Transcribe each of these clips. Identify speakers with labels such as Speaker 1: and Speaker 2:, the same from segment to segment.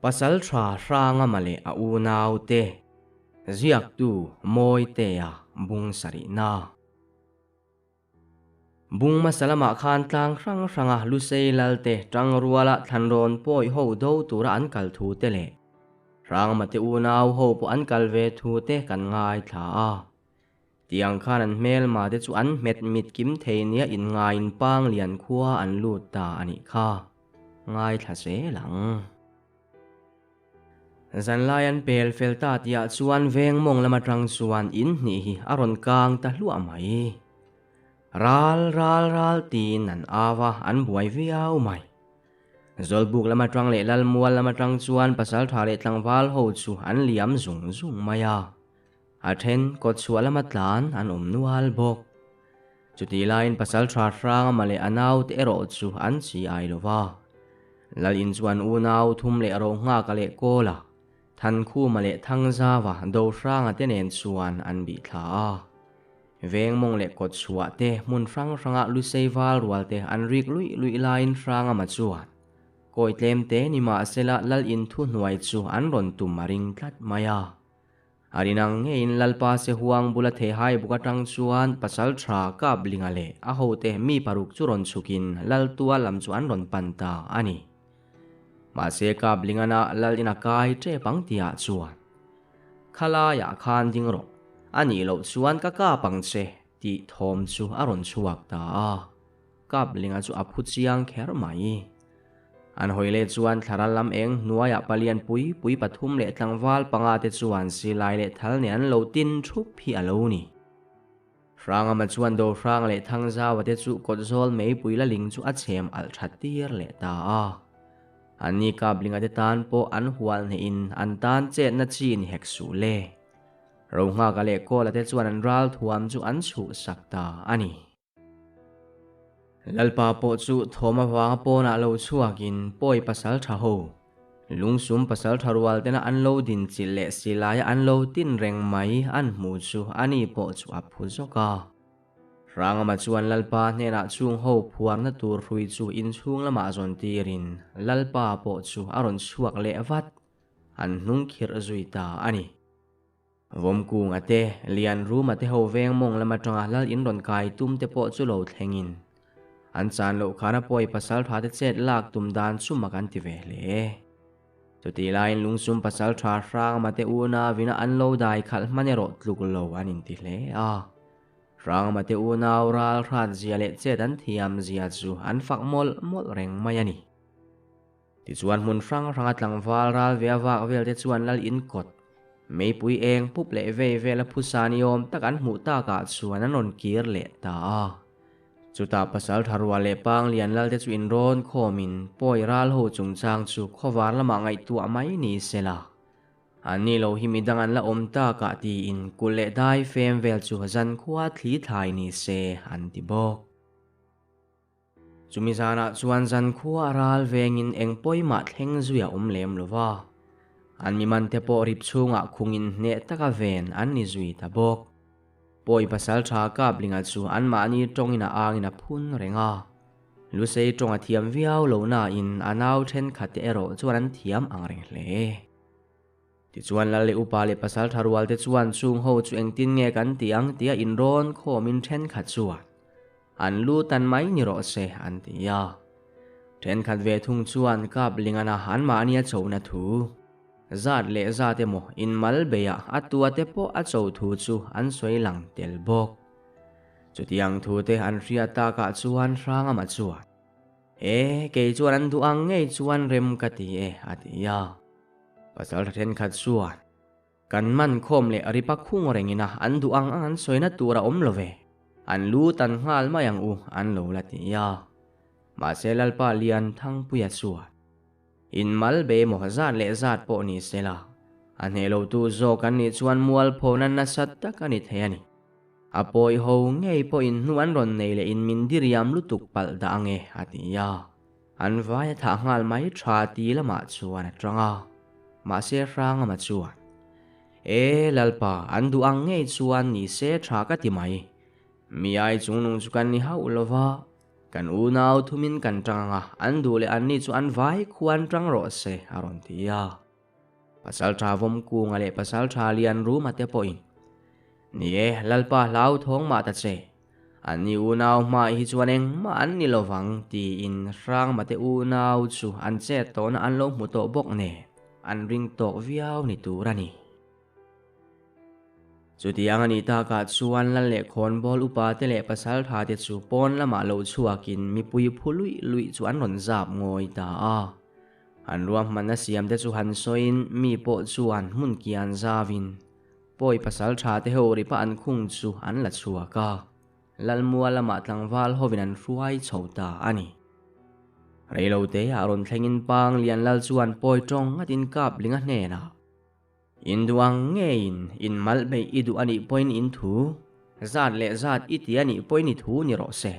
Speaker 1: Pasalṭha Hrangama leh a unaute, ziaktu Mawitea bung sarihna. Bung hmasa lamah khan tlang hrang hranga Lusei Lalte ṭangruala thlanrawn pawi ho do tura an kal thu te leh Hrangama te unau ho pawh an kal ve thu te kan ngaithla a. Tiang khan an hmelma te chu an hmet mit kim thei nia inngaiin Panglian khua an lut ta a nih kha. Ngaithla zel ang. Zanlai an pel fel ta tihah chuan veng mawng lam atang chuan in hnih hi a rawn kang ta hluah mai. Ral ral ral tiin an au a, an buai viau mai. Zawlbuk lam atang leh Lalmual lam atang chuan pasaltha leh tlangval ho chu an liam zung zung mai a. A then kawtchhuah lama tlan an awm nual bawk. Chutih laiin pasal tha hrang ama leh a naute erawh chu an chi ai lo va. Lal in chuan unau thum leh ro nghaka leh Kawla, Thankhuma leh Thangzava do hranga te nen chuan an bih thla a. Vengmawng leh kawtchhuah te hmun hrang hranga Lusei val rual te an rik luih luih laiin hrang ama chuan kawi tlem te ni mahsela Lal in thuhnuai chu an rawn tum a ring tlat mai a. A rinang ngeiin Lalpa Sehuang bula theihai buk atang chuan pasal tha Kaplinga leh a hote mi paruk chu rawn chhukin Laltua lam chu an rawn pan ta a ni. Mahse Kaplingana Lal in a kai tep ang tihah chuan, Khalaiah khan ding rawh, a nih loh chuan ka kap ang che, tih thawm chu a rawn chhuak ta a. Kaplinga chu a phu chiang kher mai. An hawi leh chuan thlara lam eng hnuaiah palian pui pui pathum leh tlangval panga te chuan silai leh thal nen an lo tin thup hi a lo ni. Hrangama chuan Dohrang leh Thangzaua te chu kawtzawl meipui la ling chu a chhem alh tha tir leh ta a. Anni Kaplinga te tan pawh an hual hnehin an tan chetna chi ni hek suh le. Rohnghaka leh Kawla te chuan an ral thuam chu an chhuhsak ta a ni. Lalpa pawh chu thawm avanga pawnah lo chhuakin pawi pasal tha ho, lungsum pasal tha rual tena an lo din chilh leh silaia an lo tin reng mai an hmu chu ani pawh chu a phu zawk a. Hrangama chuan Lalpa hnenah chung ho phuarna tur hrui chu inchhung lamah zawn tirin Lalpa pawh chu a rawn chhuak leh vat, an hnung khirh zui ta a ni. Vawmkunga te, Lianruma te ho veng mawng lam atanga lal in rawn kai tum te pawh chu lo thlengin an chan loh khan a pawi pasal tha te chet lak tum dan chu mak an ti ve hle. Chutih laiin lungsum pasal tha Hrangama te unauin a an lo dai khalh hman erawh tluk lo an inti hle a. Hrangama te unau ral hrat zia leh chet an thiam zia chu an fak mawlh mawlh reng mai a ni. Tichuan hmun hrang hranga tlangval ral ve a vak vel te chuan lal in kawt, meipui eng pup leh vei vel a phusa ni awm tak an hmuh takah chuan an rawn kir leh ta a. Chutah pasal tha rual leh Panglian lal te chu inrawn khawmin pawi ral ho chungchang chu khawvar lamah ngaihtuah mai ni sela. An ni lo hi midang an la awm takah tiin kulh leh dai fem vel chu zankhua thli thlai ni se an ti bawk. Chumi zanah chuan zankhua a ral vengin eng pawimah thleng zui a awm lem lo va, an mimante pawh rip chhungah khungin hneh taka ven an ni zui ta bawk. Pawi pasal tha Kaplinga chu anmahni tawngin a angin a phun reng a, Lusei tawng a thiam viau lo nain a nau thenkhatte erawh chuan an thiam ang reng hle. Tichuan Lal leh upa leh pasal tha rualte chuan chung ho chu engtin nge kan ti ang tia inrawn khawmin thenkhat chuan an lu tan mai ni rawh se an ti a. Thenkhat ve thung chuan kap lingana anmahni a chona thu zat leh zat emaw inmal beiah a tuate pawh a cho thu chu an sawi lang tel bawk. Chutiang thute an hriat takah chuan Hrangama chuan E, kei chuan an duh ang ngei chuan rem ka ti e a ti a. Pasal tha thenkhat chuan, Kan man khawm leh ripa khung rengin a, an duh ang ang an sawina tur a awm lo ve. An lu tan nghal mai ang u, an lo la ti a. Mahse Lalpa Lian Thangpuia chuan, In mal be emaw zat leh zat pawh ni se la, a hneh lo tu zawk an nih chuan mualphona nasa tak a ni thei a ni. A pawi ho ngei pawhin hnu an rawn nei leh in min diriam lutuk palh dah ang e, a ti a. An vai a thah nghal mai tha ti lamah chuan a tang a, mahse Hrangama chuan, E Lalpa, an duh ang ngei chuan ni se tha ka ti mai. Mi ai chungnung chu kan ni hauh lo va. Kan unau thumin kan tang anga, an duh leh anni chu an vai khuan tang rawh se, a rawn ti a. Pasalṭha Vawmkunga leh Pasalṭha Lianruma te pawhin, Ni e, Lalpa hlauthawng mah ta che. Anni unau hmai hi chuan engmah an ni lovang, tiin Hrangmate unau chu an chet tawhna an lo hmu tawh bawk nen, an ring tawk viau ni tur a ni. Chutiang a nih takah chuan Lal leh Khawnbawl upate leh pasalthate chu pawn lamah lo chhuakin mipui phu luih luih chu an rawn zap ngawi ta a. An ruahmanna siamte chu han sawiin mi pawh chuan hmun kian zavin pawi pasalthate ho ripa an khung chu an la chhuak a. Lalmua lamah tlangval hovin an hruai chho ta a ni. Reiloteah rawn thlengin Pang Lian Lal chuan pawi tawng ngatin Kaplinga hnenah, In duh ang ngeiin in malh beih i duh a nih pawhin in thu, zat leh zat i ti a nih pawhin i thu ni rawh se.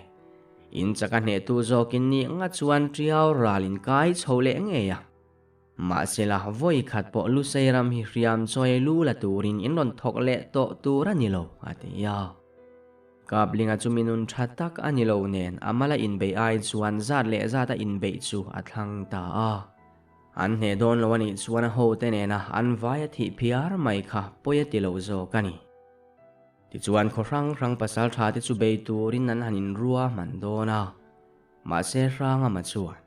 Speaker 1: In chak a hnehtu zawkin nih nga chuan ṭiau ral in kai chho leh ngei a. Mahsela vawi khat pawh Lusei ram hi hriam chawi lu la turin in rawn thawk leh tawh tur a ni lo, a ti a. Kaplinga chu minun ṭha tak a ni lo nen a mala inbeih ai chuan zat leh zat a inbeih chu a thlang ta a. An hneh dawn lo a nih chuan a hote nena an vai a thih phiar mai kha pawi a ti lo zawk a ni. Tichuan khaw hrang hrang pasal tha te chu bei turin an han inrua hman dawn a, mahse Hrangama chuan,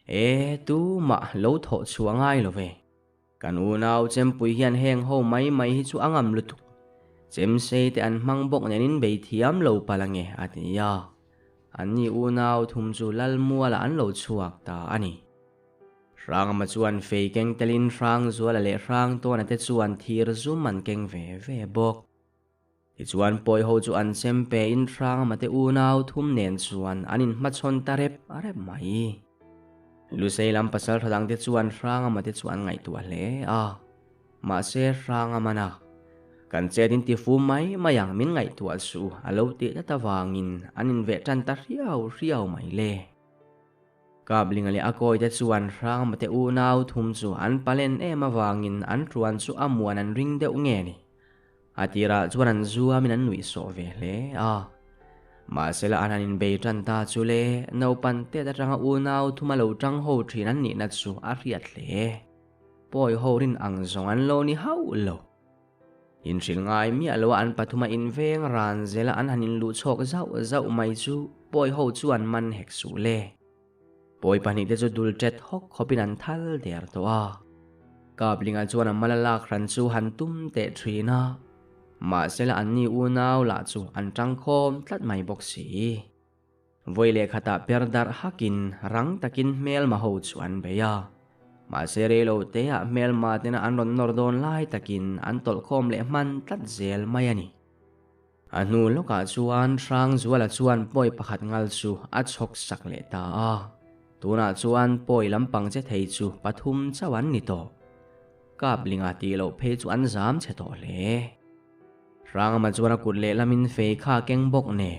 Speaker 1: E, tumah lo thawh chhuah ngai lo ve. Kan unau Chempui hian heng ho mai mai hi chu a ngam lutuk. Chemsei te an hmang bawk nen in bei thiam lo palh ange a ti a. Anni unau thum chu Lalmualah an lo chhuak ta a ni. Hrangama chuan fei keng telin Hrangzuala leh Hrangtawna te chuan thir zum an keng ve ve bawk. Tichuan pawi ho chu an chem pein Hrangama te unau thum nen chuan an inhmachhawn ta rep rep mai. Lusei lam pasal tha dangte chuan Hrangama te chu an ngaihtuah hle a. Mahse Hrangamana, Kan chet in ti fu mai mai ang min ngaihtuah suh a lo tih tlat avangin an inveh tan ta hriau hriau mai le. Kaplinga leh a kawite chuan Hrangmate unau thum chu an palen em avangin an tuan chu a muan an ring deuh nge ni. A tirah chuan an zuamin an nuih sawh ve hle a. Mahsela an han inbei tan ta chu le, naupan tet atanga unau thum a lo tang ho thin an nihna chu a hriat hle. Pawi ho rin ang zawng an lo ni hauh lo. Inhrilh ngai miah loa an pathuma inveng ran zela an han inluh chhawk zauh zauh mai chu pawi ho chuan man hek suh le. Pawi pahnihte chu dul ṭet hawk khawpin an thal der tawh a. Kaplinga chuan a mal a lak hran chu han tum teh ṭhin a, mahsela anni unau lah chu an ṭangkhawm tlat mai bawk si. Vawi leh khatah per darh hakin rang takin hmelma ho chu an bei a. Mahse reilo teah hmelma tena an rawn nawr dawn lai takin an tawlhkhawm leh hman tlat zel mai a ni. A hnu lawkah chuan Hrangzuala chuan pawi pakhat ngal chu a chhawk sak leh ta a. Tunah chuan pawi lampang che thei chu pathum chauh an ni tawh. Kaplinga tih loh phei chu an zam chhe tawh hle. Hrangama chuan a kut lehlamin fei kha a keng bawk nen.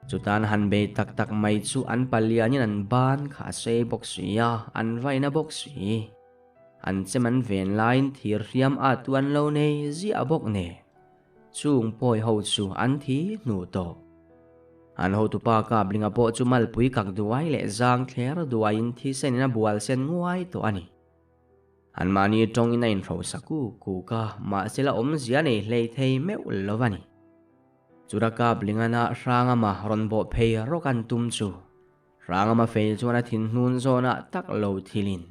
Speaker 1: Chutan han bei tak tak mai chu an palianin an ban kha a sei bawk si a, an vaina bawk si. An chem an ven laiin thir hriam at tu an lo nei ziah bawk nen. Chung pawi ho chu an thi hnu tawh. An hotupa Kaplinga pawh chu malpui kak duai leh zang thler duaiin thisenin a bual sen nguai tawh a ni. Anmahni tawngin a inhrosa kuk kuk a, mahsela awmzia nei hlei thei meuh lo a ni. Chura kap Lingana Hrangama rawn bawh phei rawk an tum chu Hrangama fei chuan a thin hnun zawnah tak lo thilin.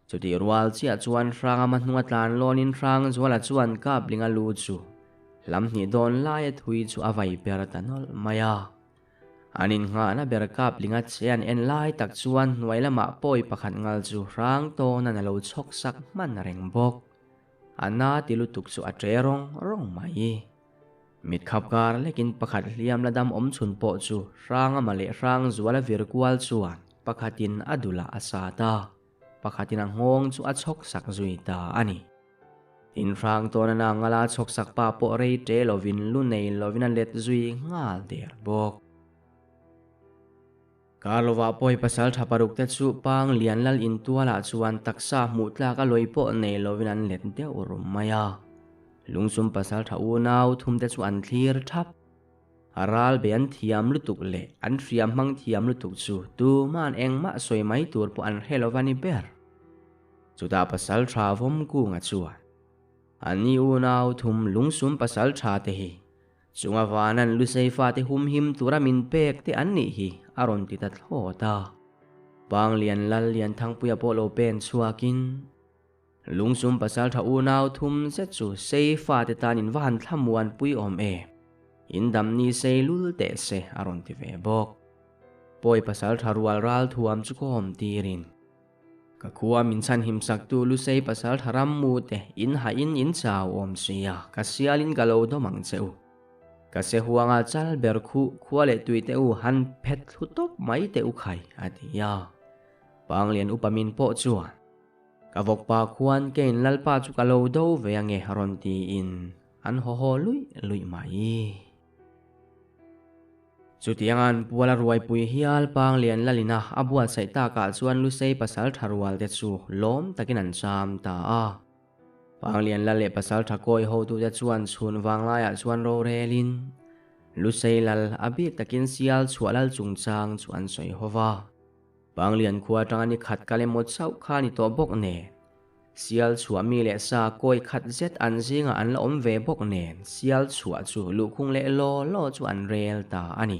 Speaker 1: Chutih rual chiah chuan Hrangama hnunga tlan lawnin Hrangzuala chuan kap Linga lu chu lam hnih dawn laia thui chu a vai ber ta nawlh mai a. An innghahna ber kap Linga che an en lai tak chuan hnuai lamah pawi pakhat ngal chu Hrangtawnan a lo chhawk sak hman reng bawk. A na ti lutuk chu a ṭe rawng rawng mai. Mit khap kar lekin pakhat hliam la dam awm chhun pawh chu Hrangama leh Hrangzuala vir kual chuan pakhatin a dulah a sat a, pakhatin a nghawng chu a chhawk sak zui ta a ni. In hrang tawn a nangala chhawk sak pa pawh rei ṭe lovin lu nei lovin a let zui nghal der bawk. Karlova pawi pasal tha paruk te chu Pang Lian Lal intualah chuan taksa hmuh tlak a lawi pawh nei lovin an let deuh rum mai a. Lungsum pasal tha unau thum te chu an thlir thap. Ral be an thiam lutuk leh an hriam hmang thiam lutuk chu tuman engmah sawi mai tur pawh an hre lo va ni ber. Chutah pasaltha Vawmkunga chuan, Anni unau thum lungsum pasaltha te hi chunga vanan lusei fate humhim tura min pek te an nih hi a rawn ti ta thlawt a. Panglian Lal Lianthangpuia pawh lo pen chhuakin, Lungsum pasaltha unau thum zet chu sei fate tan in va han thlamuan pui awm e, in dam ni sei lul teh se a rawn ti ve bawk. Pawi pasaltha rual ral thuam chu ka awm tirin. Ka khua min chhan him saktu Lusei pasaltha rammu te in hahin in chau awm sia, ka sialin ka lo dawm ang che u. Ka se huanga chal ber khu khua leh tui te u han phet thlu tawp mai teh u khai a ti a. Panglian upa min pawh chuan. Ka vawkpa khuan kein Lalpa chu ka lo do ve ange rawn tiin an haw haw luih luih mai. Chutiang an puala ruaipui hial Panglian Lalina a buatsaih takah chuan Lusei pasal tha rual te chu lawm takin an cham ta a. Panglian Lal leh pasal tha kawi hotute chuan chhun vanglaiah chuan rorelin Lusei Lal a bik takin sial chhuah lal chungchang chu an sawi ho va. Panglian khua atanga ni khat kal emaw chauh kha ni tawh bawk nen, sial chhuah mi leh sa kawi khat zet an zingah an la awm ve bawk nen, sial chhuah chu luhkhung leh law law chu an rel ta a ni.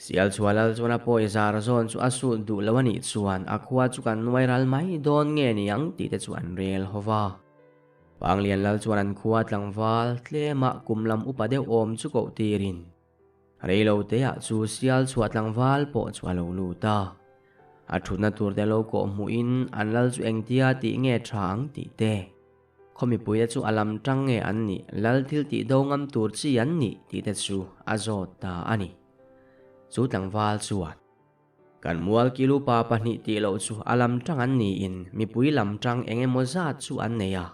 Speaker 1: Sial chhuah lal chuan a pawi zar zawn chu a sut duh lo a nih chuan a khua chu kan nuai ral mai dawn nge ni ang tih te chu an rel ho va. Panglian lal chuan an khua tlangval tlemah kum lam upa deuh awm chu koh tirin, Reilo teah chu sial chhuah tlangval pawh chu a lo lut a. A thutna tur te lo kawh hmuhin an lal chu engtia tih nge tha ang tih te. Khaw mipuite chu a lam tang nge an nih, lal thil tih do ngam tur chi an nih tih te chu a zawt ta a ni. Chu tlangval chuan, Kan mual kilu pa pahnih tih loh chu a lam tang an niin mipui lam tang eng emaw zat chu an nei a,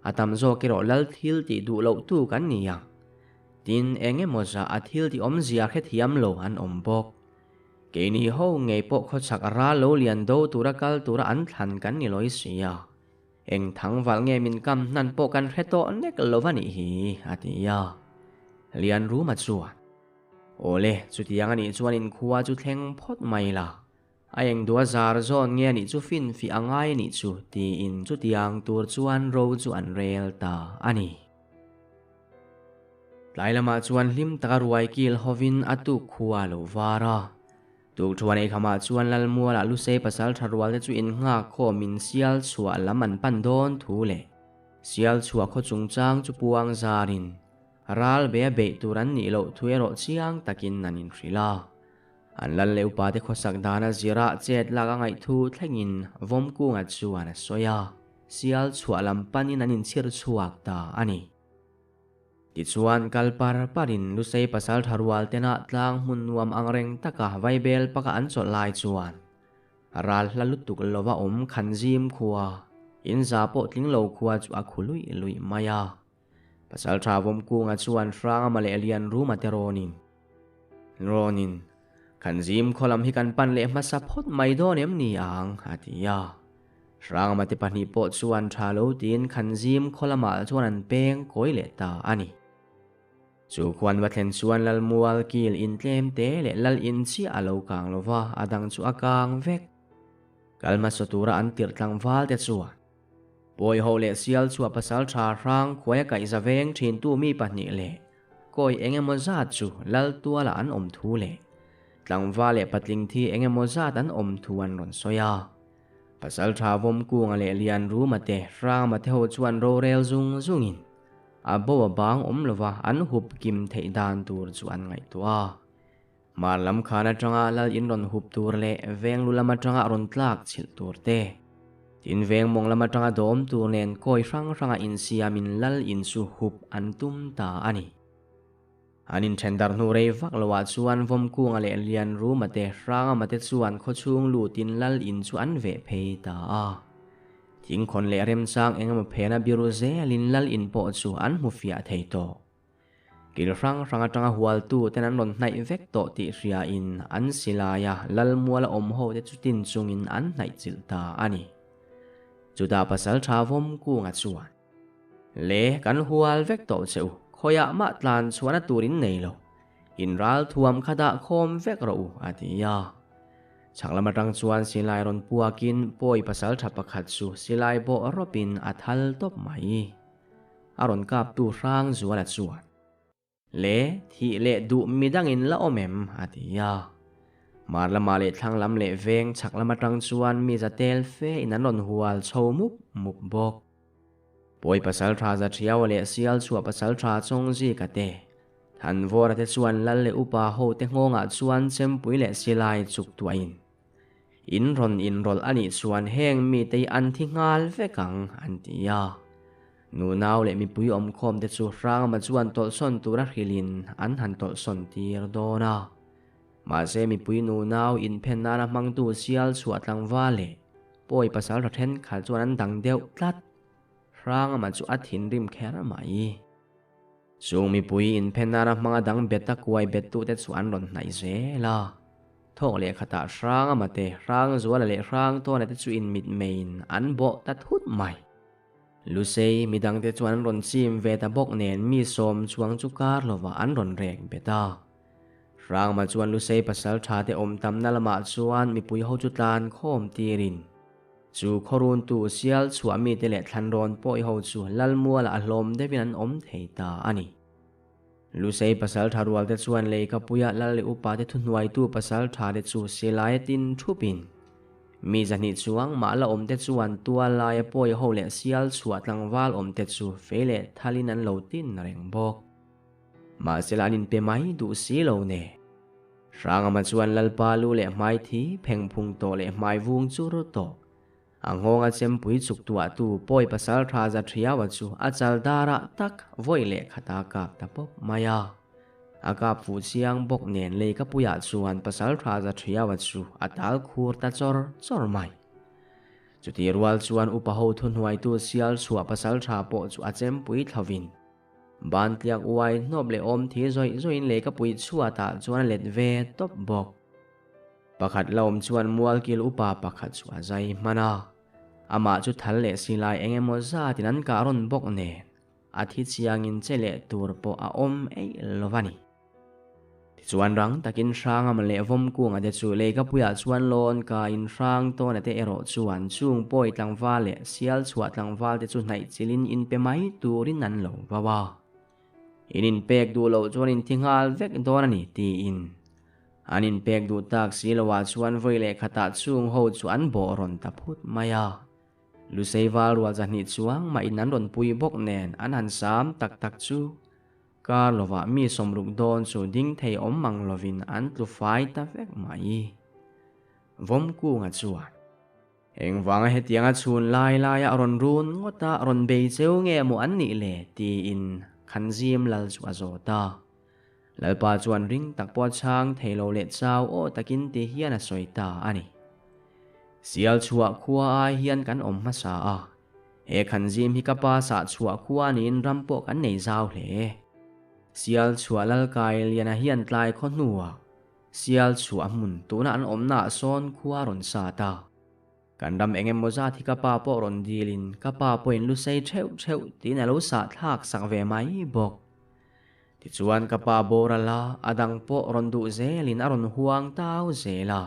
Speaker 1: a tam zawk erawh lal thil tih duh loh tu kan ni ang. Tin, eng emaw zah a thil tih awmzia hrethiam lo an awm bawk. Keini ho ngei pawh khawchhak ral lo lian do tura kal tura an thlan kan ni lawi si a, eng thangval nge min kam hnan pawh kan hre tawh nek lo va nih hi, a ti a. Lianruma chuan. Awle, chutiang a nih chuan inkhua chu thleng phawt mai la. A eng dua zar zawn nge a nih chu finfih a ngai a nih chu tiin chutiang tur chuan ro chu an rel ta a ni. Tlai lamah chuan hlim taka ruai kil hovin a tuk khua a lo var a. Tukthuan eikhamah chuan Lalmualah Lusei pasal tha rualte chu innghak khawmin sial chhuah lam an pan dawn thu leh sial chhuah khaw chungchang chu puang zarin Ral be a beih tur an nih loh thu erawh chiang takin an inhrilh a. An lal leh upate khawsak dana zirah chet lak a ngaih thu thlengin Vawmkunga chuan a sawi a, sial chhuah lam panin an inchhir chhuak ta a ni. Tichuan kal par parin Lusei pasaltha rual tena tlang hmun nuam angreng taka vaibel paka an chawlh lai chuan ral hla lutuk lova awm Khanzim khua, inza pawh tling lo khua chu a khu luih luih mai a. Pasalṭha Vawmkunga chuan Hrangama leh Lianruma te rawnin, Rawnin, kan zim khaw lam hi kan pan leh hmasa phawt mai dawn em ni ang, a ti a. Hrangama te pahnih pawh chuan ṭha lo tiin khan zim khaw lamah chuan an peng kawi leh ta a ni. Chu khuan va thlen chuan Lalmual kil in tlem te leh Lal in chiah a lo kang lo va, a dang chu a kang vek. Kal hmasa tura an tirh tlangval te chuan, Pawi ho leh sial chhuah pasal tha hrang khuaia kaihza veng thintu mi pahnih leh kawi eng emaw zat chu lal tualah an awm thu leh tlangva leh patling thi eng emaw zat an awm thu an rawn sawi a. Pasal tha Vawmkunga leh Lianruma te Hrangma te ho chuan rorel zung zungin a bo a bang awm lova an hup kim theih dan tur chu an ngaihtuah a. Hmar lam khan atanga lal in rawn hup tur leh veng lu lam atanga rawn tlak chhilh tur te, tin veng mawng lam atanga dawm tur nen kawi hrang hranga insiamin lal in chu hup an tum ta a ni. An inthen dar hnu rei vak loah chuan Vawmkunga leh Lianruma te Hrangama te chuan khawchhung lutin lal in chu an veh phei ta a. Thingkhawn leh remchang engemaw phena biru zelin lal in pawh chu an hmu fiah thei tawh. Kil hrang hrang atanga hualtu ten an rawn hnaih vek tawh tih hriain an silaia Lalmuala awm ho te chu tin chungin an hnaih chilh ta a ni. Chutah pasal tha Vawmkunga chuan, Le, kan hual vek tawh che u, khawiah mah tlan chhuahna tur in nei lo. In ralthuam kha dah khawm vek rawh u, a ti a. Chhak lam atang chuan silai rawn puakin pawi pasaltha pakhat chu silai bawh rawpin a thal tawp mai. A rawn kaptu hrang zuala chuan, Le, thih leh duh midangin la awm em? a ti a. Mar lamah leh thlang lam leh veng chhak lam atang chuan mi za tel fe in an rawn hual chho mup mup bawk. Pawi pasaltha za thiau leh sial chhuah pasaltha chawng zika te, Thanvawra te chuan lal leh upa ho te nghawngah chuan chempui leh silai chuk tuahin in rawn inrawlh a nih chuan heng mite hi an thi nghal vek ang an ti a. Nunau leh mipui awmkhawm te chu Hrangama chuan tawlhsawn tura hrilhin an han tawlhsawn tir dawn a. Mahse mipui nunau inphen nana hmangtu sial chhuah tlangval leh pawi pasaltha thenkhat chuan an dang deuh tlat. Hrangama chu a thinrim kher mai. Chung mipui inphen nana hmanga dang bet a kuai bettute chu an rawn hnaih zel a. Thawk leh khatah Hrangama te, Hrangzuala leh Hrangtawna te chu inmitmeiin an bawh ta thut mai. Lusei midangte chuan an rawn chim ve ta bawk nen mi sawm chuang chu kar lovah an rawn rek bet a. Hrangma chuan Lusei pasal tha te awm tamna lamah chuan mipui ho chu tlan khawm tirin chu khawruntu sial chhuah mite leh thlanrawn pawi ho chu Lalmualah a hlawm deuhin an awm thei ta a ni. Lusei pasal tha rualte chuan leikapuia lal leh upate thuhnuaitu pasal tha te chu silai a tin thupin mi zahnih chuang mah la awmte chuan tual laia pawi ho leh sial chhuah tlangval awmte chu fei leh thalin an lo tin reng bawk. Mahsela an inpe mai duh si lo ne. Hrangama chuan Lalpa lu leh hmai thi phengphung tawh leh hmai vung chur tawh A nghawnga chempui chuk tuahtu pawi pasal tha za thiaua chu a chal darah tak vawi leh khat a kap ta pawp mai a. A kap fuh chiang bawk nen leikapuiah chuan pasal tha za thiaua chu a tal khur ta chawr chawr mai. Chutih rual chuan upa ho thuhnuaitu sial chhuah pasal tha pawh chu a chempui thlovin ban tliak uai hnawp leh awm thi zawih zawihin leikapui chhuatah chuan a let ve tawp bawk. Pakhat la awm chuan mualkil upa pakhat chu a zai hman a, amah chu thal leh silai eng emaw zatin an kah rawn bawk nen a thi chiangin che leh tur pawh a awm eih lo va ni. Tichuan rang takin Hrangam leh Vawmkunga te chu leikapuiah chuan lawn kaiin Hrangtawna te erawh chuan chung pawi tlangval leh sial chhuah tlangval te chu hnaih chilhin inpe mai turin an lo vau a. In inpek duh loh chuan inthi nghal vek dawn a ni tiin An inpek duh tak si loah chuan vawi leh khatah chung ho chu an bawh rawn ta phut mai a. Lusei val rual zahnih chuang mah in an rawn pui bawk nen an han sam tak tak chu kar lovah mi sawmruk dawn chu ding thei awm mang lovin an tlu fai ta vek mai. Vawmkunga chuan. Engvanga hetianga chhun lai laia a rawn run ngawt a, rawn bei cheu nge maw an nih le? tiin Khanzim lal chu a zawt a. Lalpa chuan ring tak pawh a chhang thei lo leh chau aw takin ti hian a sawi ta a ni. Sial chhuah khua ai hian kan awm hmasa a, he Khanzim hi ka pa sah chhuah khua niin ram pawh kan nei zau hle. Sial chhuah Lalkai Liana hian tlai khaw hnuah Sial chhuah hmun tuna an awmnaah sawn khua rawn sa ta. Kan ram eng emaw zat hi ka pa pawh rawn dilin ka pa pawhin lu sei theuh theuh tiin a lo sah thlak sak ve mai bawk. Tichuan ka pa boral a, a dang pawh rawn duh zelin a rawn huang tau zel a.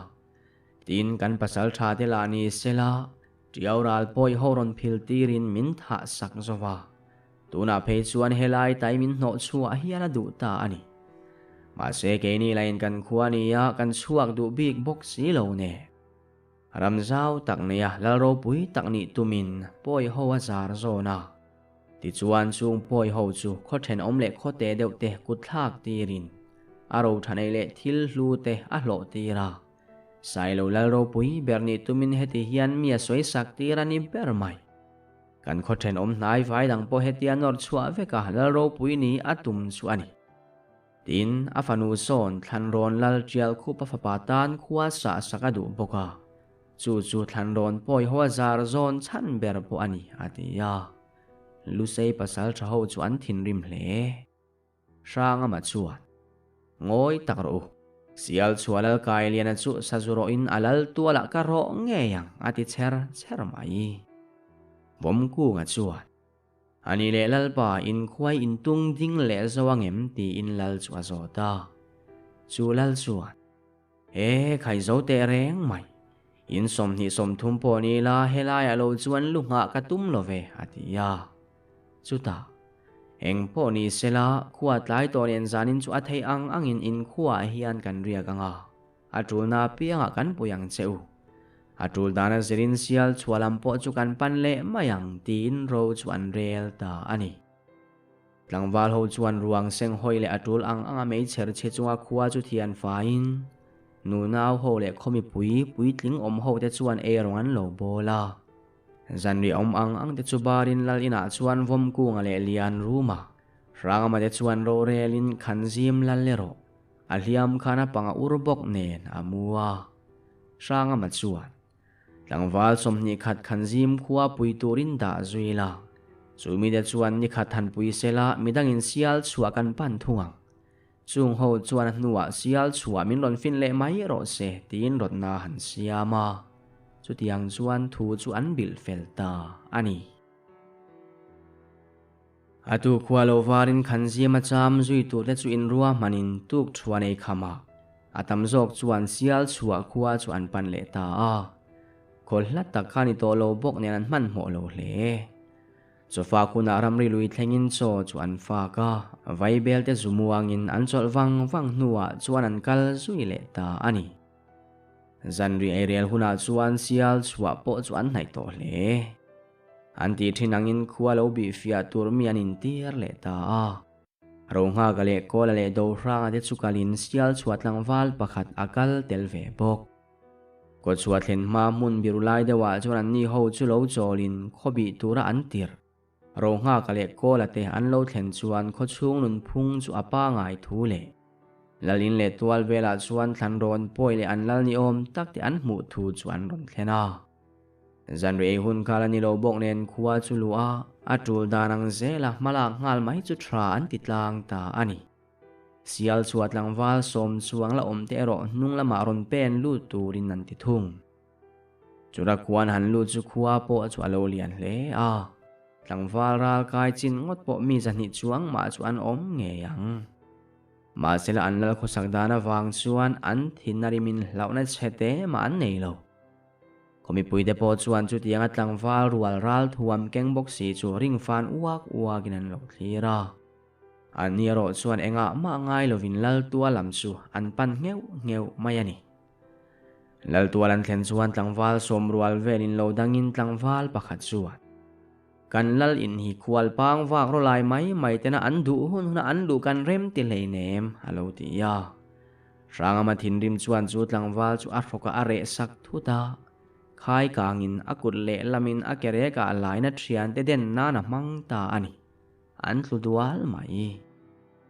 Speaker 1: Tin kan pasal tha te lah ni sela, Tiau ral pawi ho rawn phil tirin min thah sak zo va. Tunah phei chuan helai tai min hnawh chhuah hian a duh ta a ni. Mahse keini lain kan khua nia kan chhuak duh bik bawk si lo nen. Ram zau tak neia lal ropui tak nih tumin pawi ho a zar zawn a. Tichuan chung pawi ho chu khaw thenawm leh khaw te deuh te kut thlak tirin a ro tha neih leh thil hlu te a hlawh tir a. Sailo lal ropui ber nih tumin heti hian mi a sawi sak tir a ni ber mai. Kan khaw thenawm hnai vai dang pawh hetia nawr chhuah vek a lal ropui ni a tum chu a ni. Tin, a fanu sawn Thlanrawn lal tial khup a fapa tan khua sah sak a duh bawk a, chu chu Thlanrawn pawi ho a zar zawn chhan ber pawh a ni, a ti a. Lusei pasal tha ho chu an thinrim hle. Hrangama chuan, Ngawi tak rawh u. Sial chhuah lal Kailiana chu sazu rawhin a lal tualah ka rawh ngei ang, a ti chher chher mai. Vawmkunga chuan, Ani leh Lalpa, inkhuai intung ding leh zo angem? tiin lal chu a zawt a. Chu lal chuan, E khai zo teh reng mai, in 20 30 pawh ni la helaiah lo chuan lu nghah ka tum lo ve, a ti a. Chutah, eng pawh ni sela, khua tlai tawh nen zanin chu a theih ang angin in khuaah hian kan riak ang a, a tulna apiangah kan pui ang che u. A tul dana zirin sial chhuah lam pawh chu kan pan leh mai ang, tiin ro chu an rel ta a ni. Tlangval ho chuan ruang seng hawi leh a tul ang anga meichher chhe chunga khua chu thian faiin nunau ho leh khaw mipui puitling awm ho te chuan eirawng an lo bawl a. Zanriah awm ang ang te chu barin lal inah chuan Vawmkunga leh Lianruma, Hrangama te chuan rorelin Khanzim lal erawh a hliam khan a panga ur bawk nen a mu a. Hrangama chuan Tlangval 20 khat Khanzim khua pui turin dah zui la, chu mite chuan ni khat han pui sela midangin sial chhuah kan pan thung ang. Chung ho chuan a hnuah sial chhuah min rawn fin leh mai rawh se tiin rawtna han siam a, chutiang chuan thu chu an bilh fel ta a ni. A tu khua lo varin Khanzim a cham zui turte chu inruahmanin tuk thuan ei kham a, a tam zawk chuan sial chhuah khua chu an pan leh ta a. Khawl hlat tak kha ni tawh lo bawk nen an hmanhmawh lo hle. Chawfa khunah ramri lui thlengin chaw chu an fak a, vaibelte zu muangin an chawlh vang vang hnuah chuan an kal zui leh ta a ni. Zanri eirel hunah chuan sial chhuah pawh chu an hnaih tawh hle. An tih thin angin khua lo bih fiah tur mi an intir leh ta a. Rohnghaka leh Kawla leh Dohranga te chu kalin sial chhuah tlangval pakhat a kal tel ve bawk. Kawchhuah thlen hma hmun biru lai deuhah chuan anni ho chu lo chawlin khaw bih tura an tirh. Rohnghaka leh Kawla te an lo thlen chuan khawchhung nunphung chu a pangai thu leh Lalin leh tual velah chuan thlan rawn pawi leh an lal ni awm tak te an hmuh thu chu an rawn thlen a. Zanri ei hun kha la ni lo bawk nen khua chu luh a, a tul dan ang zela hmalak nghal mai chu tha an ti tlang ta a ni. Sial chhuah tlangval sawm chuang la awm te erawh hnung lamah rawn pen lut turin an ti thung. Chura khuan han lut chu khua pawh chu a lo lian hle a, tlangval ral kai chin ngawt pawh mi 200 chuang mah chu an awm ngei ang. Mahsela an lal khawsak dan avang chuan an thin a rimin hlauhna chhe te mah an nei lo. Khaw mipuite pawh chuan chutianga tlangval rual ral thuam keng bawk si chu ring fan uak uakin an lo thlir a. Anni erawh chuan engah mah ngai lovin Laltua lam chu an pan ngheuh ngheuh mai a ni. Laltua lan thlen chuan tlangval sawm rual velin lo dangin tlangval pakhat chuan, Kan lal in hi khual pang vak rawh lai mai mai tena an duh hun huna an luh kan rem ti hleinem, a lo ti a. Hrangama thinrim chuan chu tlangval chu a hrawkah a reh sak thut a. Khai kangin a kut lehlamin a ke rekah laina thiante den nan a hmang ta a ni. An tlu dual mai.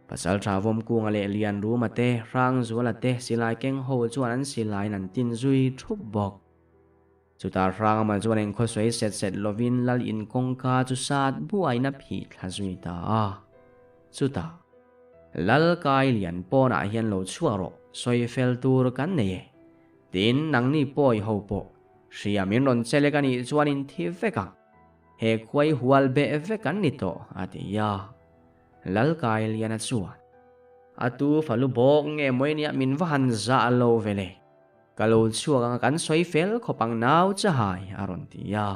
Speaker 1: Pasaltha Vawmkunga leh Lianruma te, Hrangzuala te silai keng ho chuan an silaiin an tin zui thup bawk. Chutah Hrangama chuan engkhaw sawi set set lovin Lal in kawngka chu sat buain a phih thla zui ta a. Chutah, Lal kai lian pawnah hian lo chhuak rawh, sawi fel tur kan nei e. Tin, nangni pawi ho pawh hria min rawn chelek a nih chuan in thi vek ang. He khuai hual beh vek an ni tawh, a ti a. Lalkailiana chuan, A tu falu bawk nge mawi nia min va han zah lo ve le. Ka lo chhuak anga kan sawi fel khawp ang nau chahai, a rawn ti a.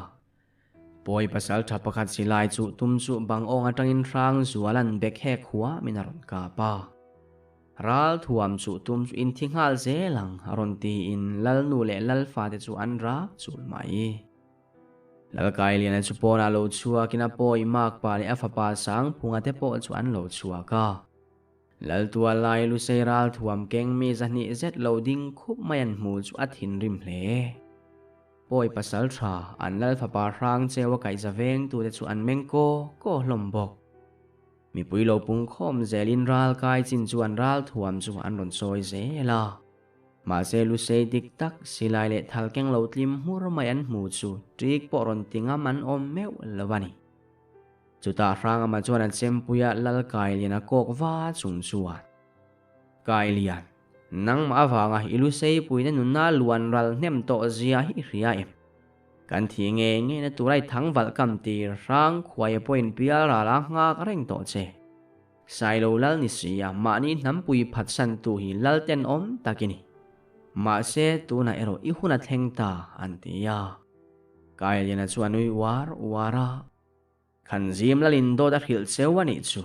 Speaker 1: Pawi pasal tha pakhat silai chu tum chu bang awng atangin hrang zualan bek hek hua min a rawn kap a. Ral thuam chu tum chu inthi nghal zel ang, a rawn tiin Lalnu leh Lalfate chu an rak chul mai. Lalkailiana chu pawnah lo chhuakin a pawi makpa leh a fapa Sangphunga te pawh chu an lo chhuak a. Laltua lai Lusei ral thuam keng mi 200 zet lo ding khup mai an hmu chu a thinrim hle. Pawi pasal tha an lal fapa hrang cheu a kaihza vengtute chu an meng kaw kaw hlawm bawk. Mipui lo pungkhawm zelin ral kai chin chuan ral thuam chu an rawn sawi zel a. Mahse Lusei dik tak silai leh thal keng lo tlim hmur mai an hmu chu ṭik pawh rawn ti ngam an awm meuh lo a ni. Chutah Hrangama chuan a chempuia Lal Kailian a kawk va chung chuan, Kailian, nangmah avanga i Lusei puina nunna luan ral hnem tawh zia hi i hria em? Kan thi nge nge na tura i thang valh kam tir Hrang khuaia pawhin pial ral a nghak reng tawh che. Sailo lal ni si a, mahni hnampui phatsantu hi lal tenawm tak i ni. Mahse, tunah erawh i hun a thleng ta, an ti a. Kailiana chu a nui uar uar a. Khan zim lalin dawt a hrilh cheu a nih chu.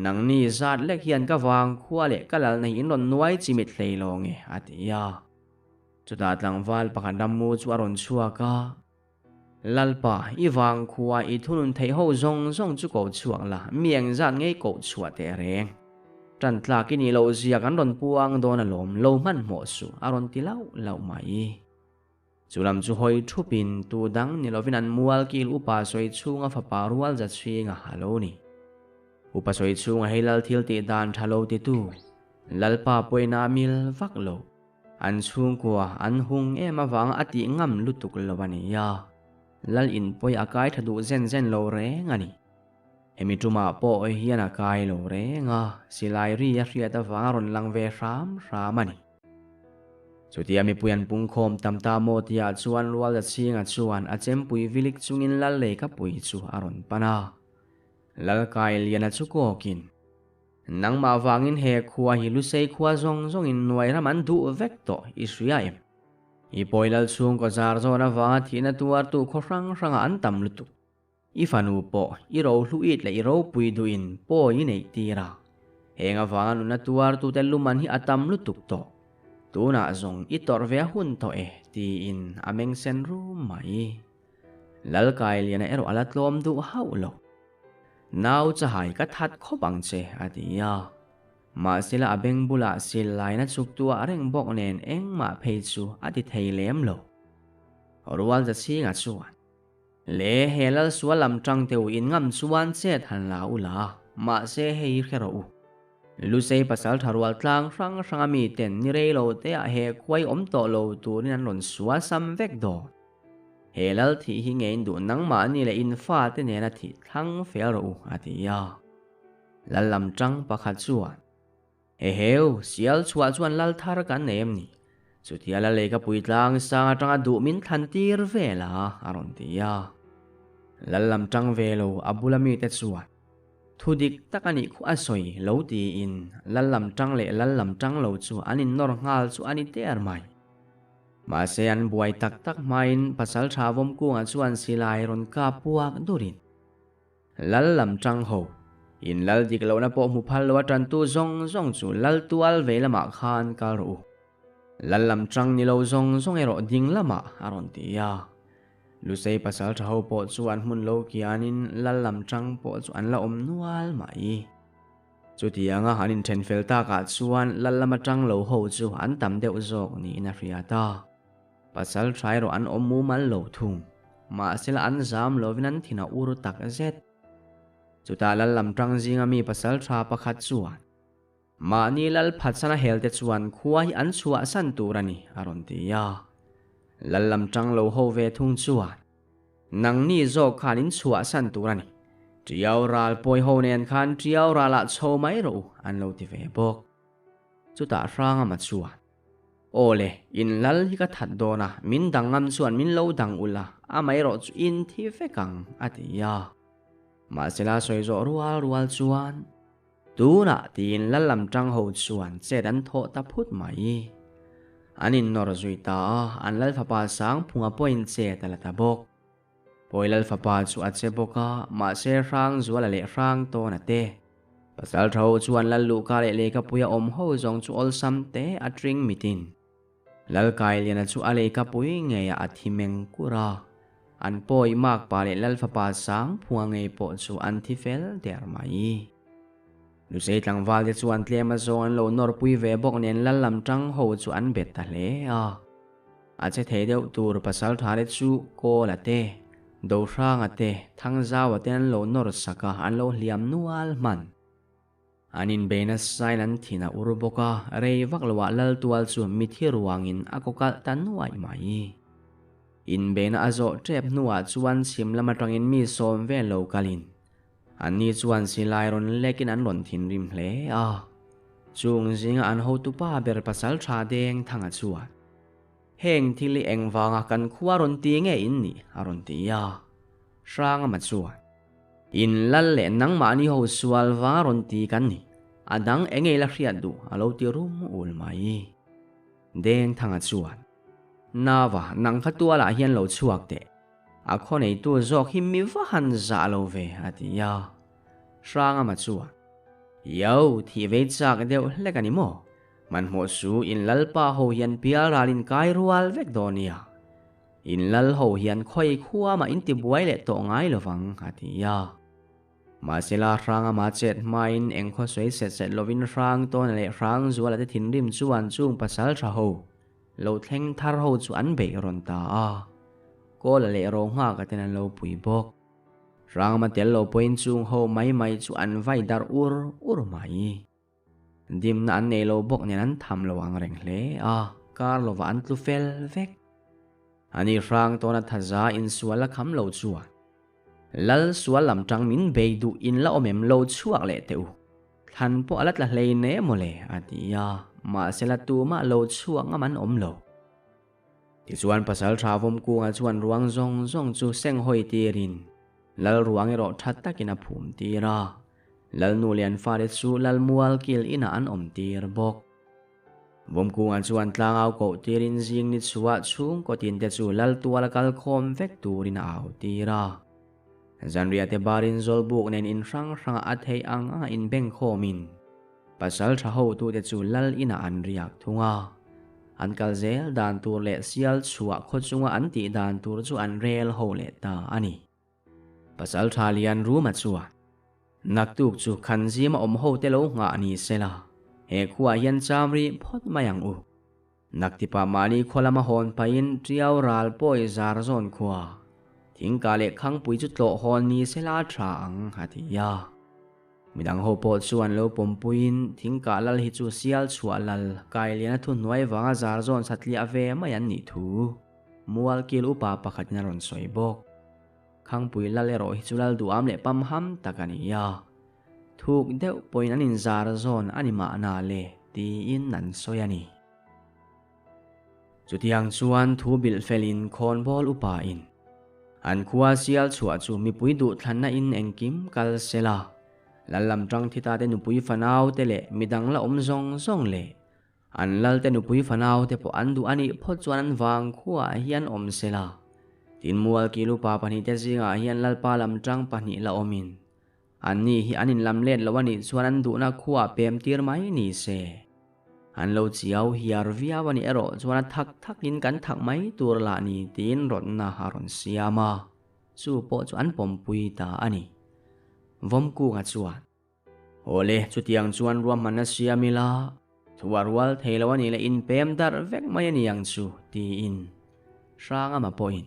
Speaker 1: Nangni zat lek hian ka vang khua leh ka lalna hi in rawn nuai chimit hlei lo nge, a ti a. Chutah tlangval pakhat rammu chu a rawn chhuak a. Lalpa, i vang khua i thunun theih ho zawng zawng chu ko chhuak la, mi engzat ngei koh chhuah teh reng. Tan tlak i nih loh zia kan rawn puang dawn alawm, lo hmanhmawh suh, a rawn ti lauh lauh mai. Chu lam chu hawi thupin tu dang ni lovin an mual kil upa sawi chhunga fapa rual za chhinga a lo ni. Upa sawi chhunga hei lal thil tih dan tha lo titu, Lalpa pawina a mil vak lo. An chhungkua an hung em avanga a tih ngam lutuk lo a ni a, Lal in pawi a kai tha duh zen zen lo reng a ni. Hemi tumah pawh hian a kai lo reng a, silai ri a hriat avanga rawn lang ve hram hram a ni. Chutia mipui an pungkhawm tam ta maw tihah chuan Rualzachhinga chuan a chempui vilik chungin Lal Leikapui chu a rawn pan a. Lalkailiana chu kawkin, Nangmah vangin he khua hi Lusei khua zawng zawngin nuai ram an duh vek tawh i hria em? I pawi lal chhungkaw zar zawn avanga thihna tuartu khaw hrang hrangah an tam lutuk. I fanu pawh i rohluit leh i ropui duhin pawi i neih tir a, heng avanga nuna tuartute luman hi a tam lutuk tawh. Tunah zawng i tawrh ve a hun tawh e, tiin a meng sen rum mai. Lalkailiana erawh a la tlawm duh hauh lo. Nau chahai ka that khawp ang che, a ti a. Mahsela a beng bulah sil laina chuktuah reng bawk nen engmah phei chu a ti thei lem lo. Rual Zachhinga chuan. Le he lal sual lam tang teu in ngam chuan chet han la u la, mahse hei hi hre rawh u. Lusei pasal tha rual tlang hrang hrang a mi ten ni rei lo te ah he khuai awm tawh lo turin an rawn sual sam vek dawn. He lal thih hi nge in duh nangmah ni leh in fa te nena thih thlang fel rawh u, a ti a. Lal lam tang pakhat chuan. Eheu, sial chhuah chuan lal thar kan nei em ni? Chutia la lei ka pui tlang sang atanga duh min thlan tir vel a, a rawn ti a. Lal lam tang ve lo a bula mite chuan thu dik tak a nih khu a sawi lo tiin lal lam tang leh lal lam tang lo chu an innawr nghal chu a ni der mai. Mahse an buai tak tak hmain Pasaltha Vawmkunga chuan silai rawn kap puak durin. Lal lam tang ho, in lal dik lohna pawh hmu phal lo a tantu zawng zawng chu lal tual vei lamah khan kal rawh u. Lal lam tang ni lo zawng zawng erawh ding lamah a rawn ti a. Lusei pasal tha ho pawh chu an hmun lo kianin lal lam tang pawh chu an la awm nual mai. Chutianga an inthen fel takah chuan lal lama tang lo ho chu an tam deuh zawk niin a hriat a. Pasal tha erawh an awm mumal lo thung. Mahsela an zam lovin an thin a ur tak zet. Chutah lal lam tang zinga mi pasal tha pakhat chuan, Mahni lal phatsana helte chuan khua hi an chhuahsan tur a ni, a rawn ti a. Lal lam tang lo ho ve thung chuan, Nangni zawk khan in chhuahsan tur a ni. Tiau ral pawi ho nen khan tiau ralah chho mai rawh u, an lo ti ve bawk. Chutah Hrangama chuan, Aw le, in lal hi ka that dawn a, min dang ngam chuan min lo dang ulh a, amaherawh chu in thi vek ang, a ti a. Mahsela sawi zawh rual rual chuan, Tunah tiin lal lam tang ho chuan chet an thawh ta phut mai. An innawr zui ta a, an lal fapa Sangphunga pawhin chet a la ta bawk. Pawi lal fapa chu a che bawk a, mahse Hrangzuala leh Hrangtawna te, Pasal tho chuan Lal Luhka leh Leikapuia awm ho zawng chu awlsam te a tring mitin. Lal Kailiana chu a Leikapui ngeiah a thi meng kur a, an pawi makpa leh Lal fapa Sangphunga ngei pawh chu an thi fel der mai. Lusei tlangval te chuan tlem azawng an lo nawrpui ve bawk nen Lal lam tang ho chu an bet ta hle a. A che thei deuh tur pasal tha te chu Kawla te, Dohranga te, Thangzaua te an lo nawr sak a, an lo hliam nual hman. An inbei nasain an thin a ur bawk a, rei vak loah Laltual chu mithi ruangin a kaw kalh ta nuaih mai. Inbeina a zawh tep hnuah chuan chhim lam atangin mi sawm vel lo kalin Anni chuan silai rawn lekin an rawn thinrim hle a. Chung zinga an hotupa ber pasal tha deng Thanga chuan, Heng thil hi engvanga kan khua rawn ti nge in nih? a rawn ti a. Hrangama chuan, In lal leh nangmahni ho sual vang a rawn ti kan ni. A dang eng ei la hriat duh a lo ti rum ul mai. Dengthanga chuan, Nava, nang kha tualah hian lo chhuak teh. A khaw neitu zawk hi mi va han zah lo ve, a ti a. Hrangama chuan, Yo, thih vei chak deuh hlek a ni maw? Hmanhmawh su, in lalpa ho hian pial ralin kai rual vek dawn nia. In lal ho hian khawi khua mah in ti buai leh tawh ngai lovang, a ti a. Mahsela hrang ama chet hmain eng khaw sawi set set lovin hrang tawna leh hrang zuala te thinrim chuan chung pasal tha ho lo thleng thar ho chu an beih rawn ta a. Kawla leh Ronghaka ten an lo pui bawk. Hrang ama tel lo pawhin chung ho mai mai chu an vai darh ur ur mai. Dimna an nei lo bawk nen an tham lo ang reng hle a, kar lovah an tlu fel vek. Ani hrang tawna thaza insual a kham lo chuan Lal sual lam tang min bei duh in la awm em lo chhuak leh teh u. Thlan pawh a la tla hlei ne mawle a ti a, mahse la tumah lo chhuak ngam an awm lo. Tichuan pasal tha Vawmkunga chuan ruang zawng zawng chu seng hawi tirin Lal ruang erawh tha takin a phum tir a. Lalnu leh an fate chu Lalmual kil inah an awm tir bawk. Vawmkunga chuan tlangau koh tirin zing ni chhuah chhungkaw tinte chu Laltuala kal khawm vek turin a au tir a. Zanriah te barin Zawlbuk nen in hrang hrangah a theih ang anga inbeng khawmin pasal tha hotute chu Lal inah an riak thung a. An kal zel dan tur leh sial chhuah khaw chunga an tih dan tur chu an rel ho leh ta a ni. Pasal tha lian Ruma chuan, Naktuk chu Khanzima awm ho te lo nghah ni sela, he khuaah hian cham rih phawt mai ang u. Naktipa mahni khua lama hawn pahin Tiau ral pawi zar zawn khua, thingkah leh khangpui chu tlawh hawn ni sela tha ang, a ti a. Midang ho pawh chuan lo pawmpuiin thingkah lal hi chu sial chhuah lal Kailiana thuhnuai vanga zar zawn satliah ve mai an nih thu Mualkil upa pakhatin a rawn sawi bawk. Khangpui lal erawh hi chu lal duham leh pamham tak a ni a, thuk deuh pawhin an inzar zawn a ni mahna le tiin an sawi a ni. Chutiang chuan thu bilh felin khawnbawl upa in an khua sial chhuah chu mipui duhthlanna in engkim kal sela, lal lam tang thita te nupui fanau te leh midang la awm zawng zawng leh An lalte nupui fanaute pawh an duh a nih phawt chuan an vang khuaah hian awm se la. Tin Mualkilu pa pahnihte zingah hian Lalpa lam tang pahnih la awmin, anni hi an inlam let lo a nih chuan an duhna khuaah pem tir mai ni se. An lo chiau hiar viau a nih erawh chuan a thak thakin kan thak mai tur lah ni tiin rawtna a rawn siam a, chu pawh chu an pawmpui ta a ni. Vawmkunga chuan. Awle, chutiang chuan ruahmanna siam ila, thu a rual thei lo a nih leh inpem darh vek mai a ni ang chu, tiin Hrangama pawhin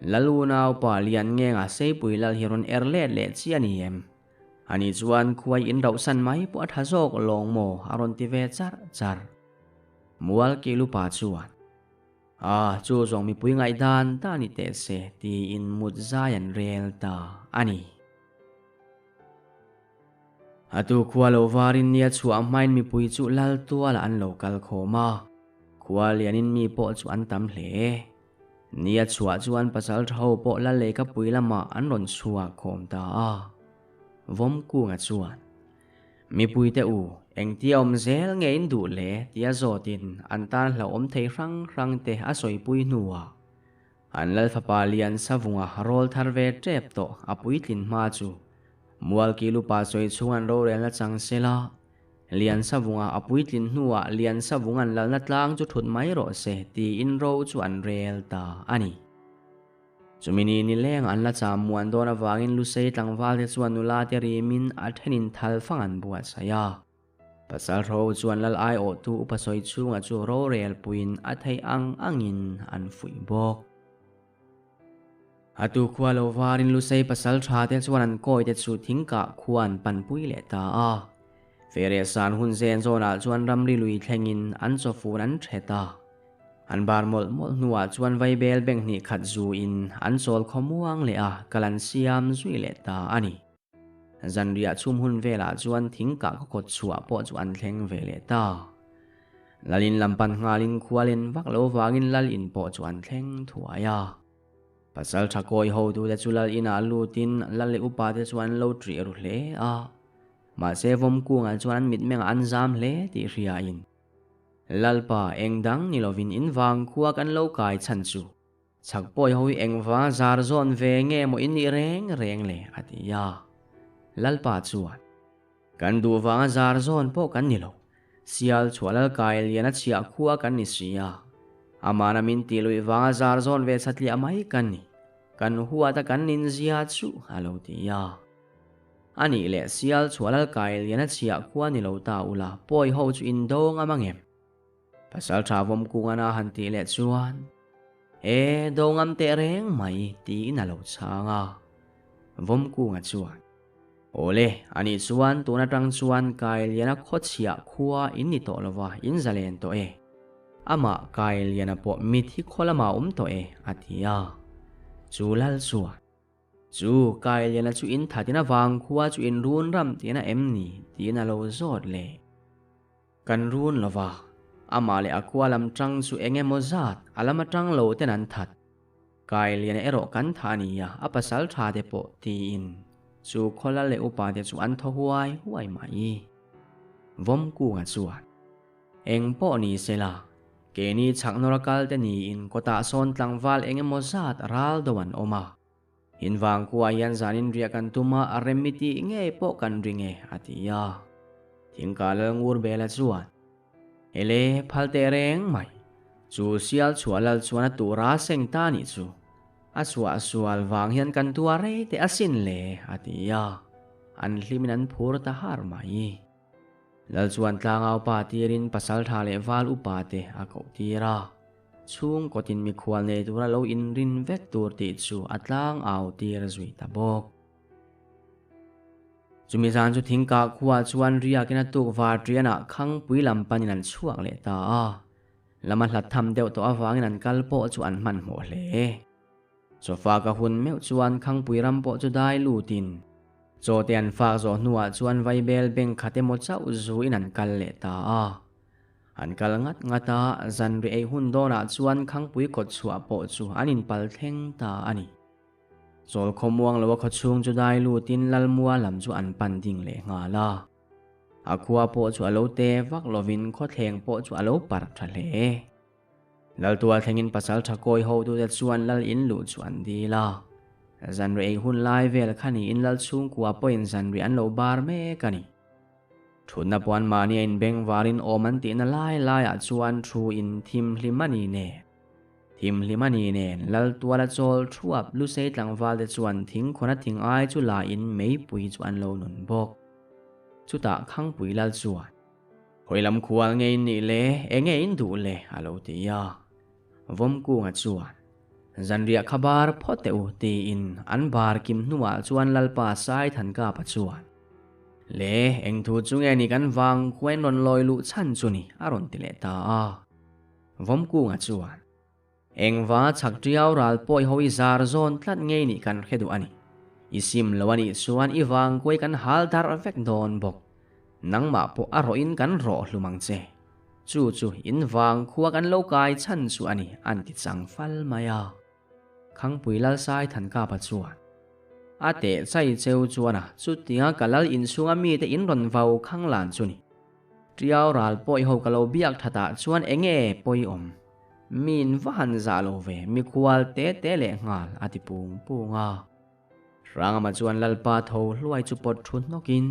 Speaker 1: Lal unaupa lian ngenga Seipui Lal hi rawn er let leh chi a ni em? Ani chuan khuai inrauhsan mai pawh a tha zawk lawng maw a rawn ti ve char char. Mualkilupa chuan. A, chu zawng mipui ngaihdan ta ni teh se, tiin mut zai an rel ta a ni. A tu khua lo varin nia chhuah hmain mipui chu lal tualah an lo kal khawm a, khua lianin mi pawh chu an tam hle. Nia chhuah chuan pasal tha ho pawh lal lehkhapui lamah an rawn chhuak khawm ta a. Vawmkunga chuan. Mipuite u, engtia awm zel nge in duh le? tia zawtin an tan hlauhawm thei hrang hrang te a sawipui hnuah an lal fapa lian savunga rawl thar ve tep tawh a puitlin hma chu Mualkil upa sawi chhung an rorelna chang sela, Lian savunga a puitlin hnuah Lian savung an lalna tlang chu thut mai rawh se tiin ro chu an rel ta a ni. Chumi ni nileng an la cham muan dawn avangin Lusei tlangval te chuan nula te rimin a thenin thal fang an buatsaih a. Pasal Hro chuan lal aiawhtu upa sawi chhunga chu rorel puiin a theih ang angin an fuih bawk. A tu khua lo varin Lusei pasal tha te chuan an kawi te chu thingkah khua an panpui leh ta a. Fereh san hun zen zawnah chuan ramri lui thlengin an chawfun an thet a. An bar mawlh mawlh hnuah chuan vaibel bank hnih khat zu in an chawl khawmuang leh a, kal an siam zui leh ta a ni. Zanriah chhum hun velah chuan thingkah khaw kawt chhuah pawh chu an thleng ve leh ta. Lalin lam pan nghalin khua len vak lo vangin Lalin pawh chu an thleng thuai a. Pasalṭha kawi hotute chu lal inah lutin lal leh upate chu an lo ṭih ru hle a. Mahse Vawmkungah chuan an mitmengah an zam hle tih hriain, Lalpa, eng dang ni lovin in vang khua kan lo kai chhan chu chhak pawi ho hi eng vanga zar zawn ve nge maw in nih reng reng le? a ti a. Lalpa chuan, Kan duh vanga zar zawn pawh kan ni lo. Sial chhuah lal kai lian a chhiah khua kan ni si a. Amana min tih luih vanga zar zawn ve chhatliah mai kan ni. Kan huat a kan ninzia chu a lo ti a. A nih leh sial chhuah lal kai lian a chhiah khua ni lo ta ula pawi ho chu in dawng a mang em? Pasal tha vawm kung ana han tih leh chuan E dawng am teh reng mai tiin a lo chhang a. Vawm kunga chuan Awle, anih chuan tun atang chuan Kailiana khawchhiah khua in ni tawh lova, in zalen tawh e. Amah Kailiana pawh mithi khaw lamah awm tawh e, a ti a. Chu lal chuan, Chu Kailiana chu in thatin avang khua chu in run ram tihna em ni? tiin a lo zawt leh. Kan run lova, amah leh a khua lam tang chu eng emaw zat a lam atang lo ten an that. Kailiana erawh kan tha a nia, a pasal tha te pawh tiin chu khawla leh upa te chu an thaw huai huai mai. Vawmkunga chuan, Eng pawh ni sela, keini chhak nawr a kal te niin kawtah sawn tlangval eng emaw zat ral do an awm a. In vangkhua hian zanin riah kan tum a, a rem i tih ngei pawh kan ring e, a ti a. Thingkah lal ngur bela chuan, Hele, phal teh reng mai. Chu sial chhuah lal chuan a tura a seng ta nih chu. A chhuah sual vang hian kan tua rei teh asin le, a ti a. An hlimin an phur ta har mai. Lal chuan tlangau pa tirin pasaltha leh val upa te a koh tir a. Chhungkawtin mikhual nei tura lo inrin vek tur tih chu a tlang au tir zui ta bawk. Chumi zan chu thingkah khuah chuan riakin a tuk var ṭianah Khangpui lam panin an chhuak leh ta a. Lama hlat tham deuh tawh avangin an kal pawh chu an hmanhmawh hle. Chawfa ka hun meuh chuan Khangpui ram pawh chu dai lutin chaw te an fak zawh hnuah chuan vaibel beng khat emaw chauh zuin an kal leh ta a. An kal ngat ngat a, zanri ei hun dawnah chuan Khangpui kawt chhuah pawh chu an inpal thleng ta a ni. Chawl khawmuang lo a khawchhung chu dai lutin Lalmua lam chu an pan ding leh nghal a. A khua pawh chu a lo te vak lovin khawthleng pawh chu a lo parh tha hle. Laltual thlengin pasal tha kawi hotute chuan lal in luh chu an dil a. Zanri ei hun lai vel kha niin lal chhungkua pawhin zanri an lo bar mek a ni. Thutna puan mahni a inbeng varin awm an tihna lai laiah chuan thu in thim hlim a ni nen. Thim hlim a ni nen Laltuala chawl thuap Lusei tlangval te chuan thingkhawn a thing ai chu la in meipui chu an lo nun bawk. Chutah Khangpui lal chuan. Hawi lam khual nge in nih le, eng nge in duh le? a lo ti a. Vawmkunga chuan, Zanriah kha bar phawt teh u, tiin an bar kim hnuah chuan Lalpa Saithankapa chuan, Le, eng thu chu nge ni kan vang khuain rawn lawi luh chhan chu ni? a rawn ti leh ta a. Vawmkunga chuan, Engvanga chhak ṭiau ral pawh i ho i zar zawn tlat ngei nih kan hre duh a ni. I sim lo a nih chuan i vangkuai kan hal darh vek dawn bawk. Nangmah pawh a rawhin kan rawh hlum ang che. Chu chu in vangkhua kan lo kai chhan chu a ni, an ti chang fal mai a. Khangpui Lalsai Thankapa chuan, A teh chai cheu chuan a, chutinga ka lal inchhunga mite in rawn vau khang lan chu ni. Ṭiau ral pawh i ho ka lo biak thatah chuan enge pawi awm? Min va han zah lo ve, mikhual te te leh nghal, a ti pung pung a. Hrangama chuan Lalpa tho hluai chu pawt thu hnawkin,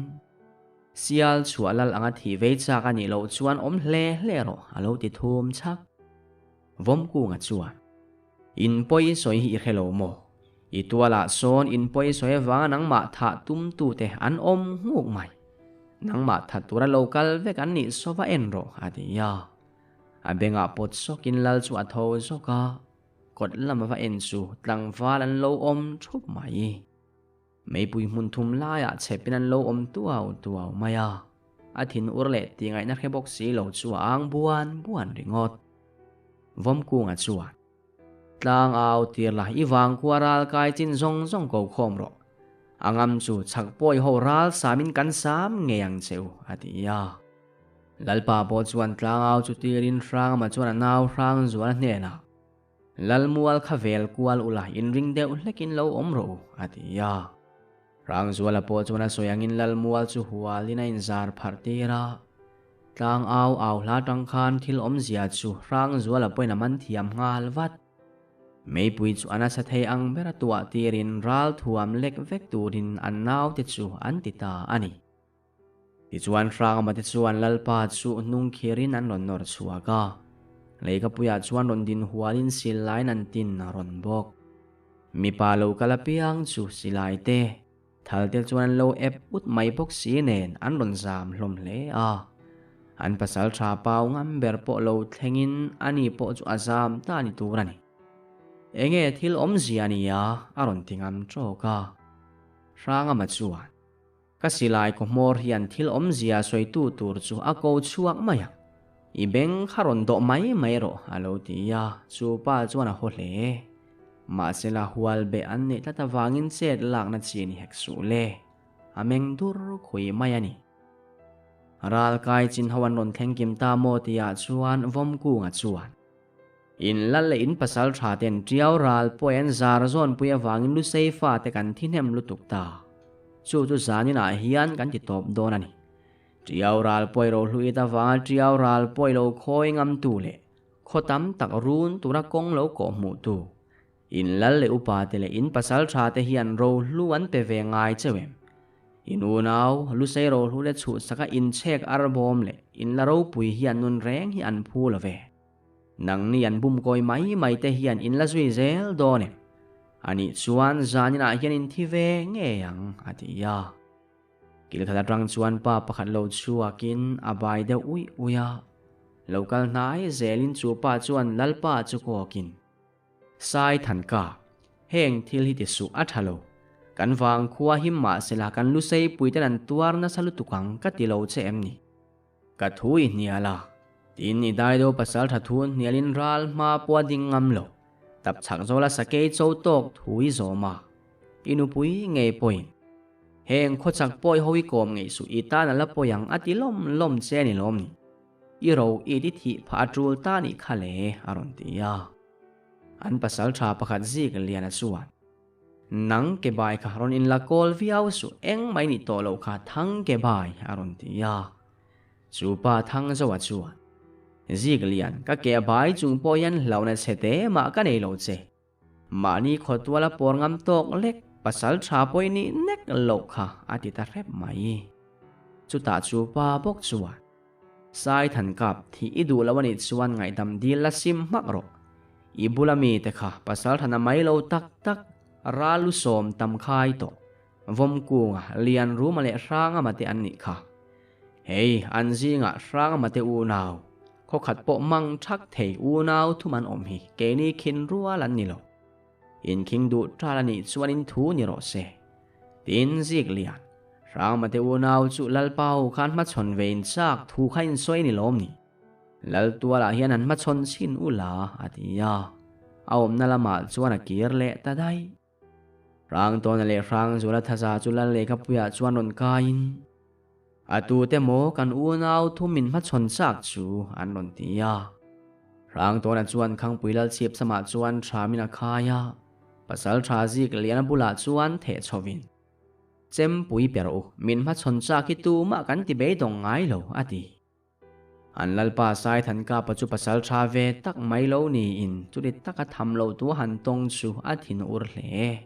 Speaker 1: Sial chhuah lal anga thih vei chak a nih loh chuan awm hle hle rawh, a lo ti thum chhak. Vawmkunga chuan, In pawi sawi hi i hre lo maw? I tualah sawn in pawi sawi avanga nangmah thah tumtute an awm nghuk mai. Nangmah that tura lo kal vek an nih sawva en rawh, a ti a. A bengah pawt sawkin lal chu a tho zawk a, kawt lama va en chu tlangval an lo awm thup mai. Meipui hmun thum laiah chhepin an lo awm tuau tuau mai a, a thin ur leh tih ngaihna hre bawk si lo chu a ang buan buan ringawt. Vawmkunga chuan, Tlang au tir la, i vangkhua ral kai chin zawng zawng ko khawm rawh. A ngam chu chhak pawi ho ral samin kan sam ngei ang che u, a ti a. Lalpa pawh chuan tlangau chu tirin Hrangama chuan a nau Hrangzuala hnenah. Lalmual kha vel kual ula inring deuh hlekin lo awm rawh u, a ti a. Rangzuala pawh chuan a sawi angin Lalmual chu hualin a inzar pharh tir a. Tlang au au hla tang khan thil awmzia chu Hrangzuala pawhin a man thiam nghal vat. Meipui chu a nasa thei ang bera tuah tirin ral thuam lek vek turin an naute chu an ti ta a ni. Tichuan Hrangama te chuan Lalpa chu hnung khirin an rawn nawr chhuak a, leikapuiah chuan rawn din hualin silaiin an tin a rawn bawk. Mipa lo kal apiang chu silai te, thal te chuan an lo ep ut mai bawk si nen an rawn zam hlawm hle a. An pasal tha pau ngam ber pawh lo thlengin ani pawh chu a zam ta ni tur a ni. Enge thil awmzia nia a rawn ti ngam tawk a. Hrangama chuan. Ka silai kaw hmawr hian thil awmzia sawitu tur chu a ko chhuak mai a, I beng kha rawn dawh mai mai rawh a lo ti a, chu pa chuan a haw hle. Mahsela hual beh an neih tlat avangin chet lakna chi ni hek suh le, a meng dur khui mai a ni. Ral kai chin ho an rawn thleng kim ta maw tihah chuan Vawmkunga chuan. In lal leh in pasal tha ten Tiau ral pawh an zar zawn pui avangin Lusei fate kan thi hnem lutuk ta. Chu chu zanin ah hian kan ti tawp dawn a ni. Tiau ral pawi ro hluit avanga Tiau ral pawi lo khawi ngam tu leh khaw tam tak run tura kawng lo kawh hmuh tu. In lal leh upa te leh in pasal tha te hian ro hlu an pe ve ngai cheu em? In unau, Lusei ro hlu le chhuhsaka inchhek arbawm leh in la ropui hian nun reng hi an phu lo ve. Nangni an bum kawi mai mai te hian in la zui zel dawn em? Anih chuan zaninah hian in thi ve ngei ang, a ti a. Kilkhat atang chuan pa pakhat lo chhuakin a bai deuh uih uih a. Lo kal hnai zelin chu pa chuan Lalpa chu kawkin, Sai Thanka, heng thil hi ti suh a tha lo. Kan vang khua him mahsela kan lusei puiten an tuar nasa lutuk ang ka ti lo che em ni? Ka thu i hnial a, tin i daido pasal tha thu hnialin ral hma pawh a ding ngam lo. Tap chhak zawla sakei cho tawk thu i zawm a, i nupui ngei pawhin heng khawchak pawi ho i kawm ngei suh i tan a la pawi ang a ti lawm lawm che a ni lawm ni? I ro i ti thih phah a tul ta nih kha le a rawn ti a. An pasal tha pakhat zik lian a chuan. Nang ke bai kha rawn inla kawl viau suh eng mai nih tawh loh kha Thang ke bai a rawn ti a. Chu pa Thang Zoa chuan, Zik lian, ka ke bai chung pawh hian hlauhna chhe te mah ka nei lo che. Mahni khawtuala pawr ngam tawk lek pasal tha pawh i nih nek loh kha a ti ta hrep mai. Chutah chu pa bawk chuan, Sai than kap thih i duh lo a nih chuan ngaihdam dil la sim hmak rawh. I bula mite kha pasal thana mai lo tak tak ral lu sawm tam khai tawh. Vawmkunga, Lianruma leh Hrangama te an nih kha. Hei, an zingah Hrangama te unau, khawkhat pawh mang thak thei unau thum an awm hi keini khin rual an ni lo. Inkhing duh tal a nih chuan in thu ni rawh se. Tin, Ziklian, Hrangmate unau chu Lalpa ho khan hmachhawn ve in chak thu kha in sawi ni lawm ni? Laltualah hian an hmachhawn chhin u la, a ti a. A awmna lamah chuan a kir leh ta daih. Hrangtawna leh Hrangzuala thaza chu Lal lehkhapuiah chuan rawn kaiin, A tute maw kan unau thum min hmachhawn chak chu an rawn ti a. Hrangtawna chuan Khangpui Lalchhip samah chuan thamin a khai a. Pasal tha zik liana bulah chuan theh chhovin, Chempui pe rawh u, min hmachhawn chak hi tumah kan ti beidawng ngai lo, a ti. An Lalpa Saithankapa chu pasal tha ve tak mai lo niin chuti taka tham loh tu han tawng chu a thin ur hle.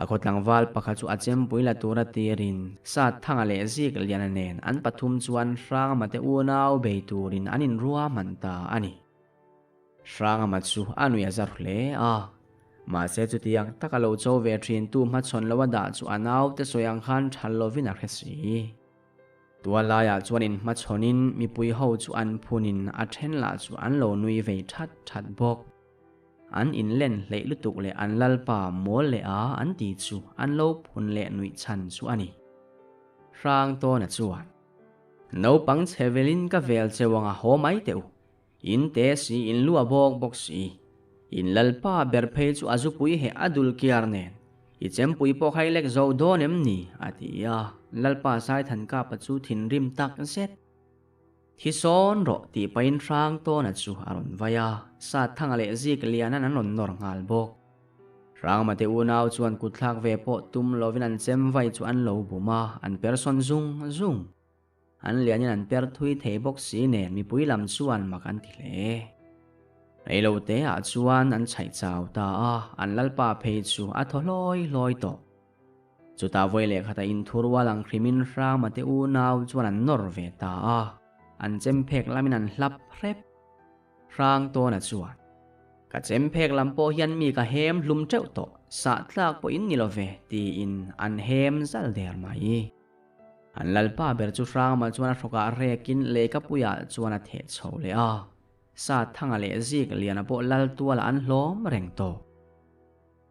Speaker 1: A khaw tlangval pakhat chu a chempui la tura tirin Satthanga leh Zikliana nen an pathum chuan Hrangama te unau bei turin an inruahman ta a ni. Hrangama chu a nui a zar hle a, mahse chutiang taka lo cho ve thintu hmachhawn lo a dah chu a naute sawi ang khan tha lovin a hre si. Tuallaiah chuan inhmachhawnin mipui ho chu an phunin a then lah chu an lo nui vei that that bawk. An inlen hleih lutuk leh an lalpa mawl leh a an ti chu an lo phun leh nuih chhan chu a ni. Hrangtawna chuan, Naupang chhe velin ka vel cheu anga haw mai teh u. In te si, in lu a bawk bawk si. In lalpa ber phei chu a zupui heh a dul kiar nen. I chempui pawh kha i lek zo dawn em ni? a ti a. Lalpa Saithankapa chu thinrim tak zet. Thi sawn rawh tih pahin Hrangtawna chu a rawn vai a, Satthanga leh Zikliana'n an rawn nawr nghal bawk. Hrangmate unau chuan kutthlak ve pawh tum lovin an chem vai chu an lo bum a, an per sawn zung zung. An lianin an per thui thei bawk si nen mipui lam chuan mak an ti hle. Reilote ah chuan an chhaih chau ta a, an lalpa phei chu a thaw hlawi hlawi tawh. Chutah vawi leh khatah inthur ual ang hrimin Hrangmate unau chuan an nawr ve ta a, an chem phek lamin an hlap hrep. Hrangtawna chuan, Ka chem phek lam pawh hian mi ka hem hlum teuh tawh, sah tlak pawh in ni lo ve, tiin an hem zal der mai. An lalpa ber chu Hrangma chuan a hrawkah rekin lehkhapuiah chuan a theh chho leh a, Sathanga leh Zikliana pawh lal tualah an hlawm reng tawh.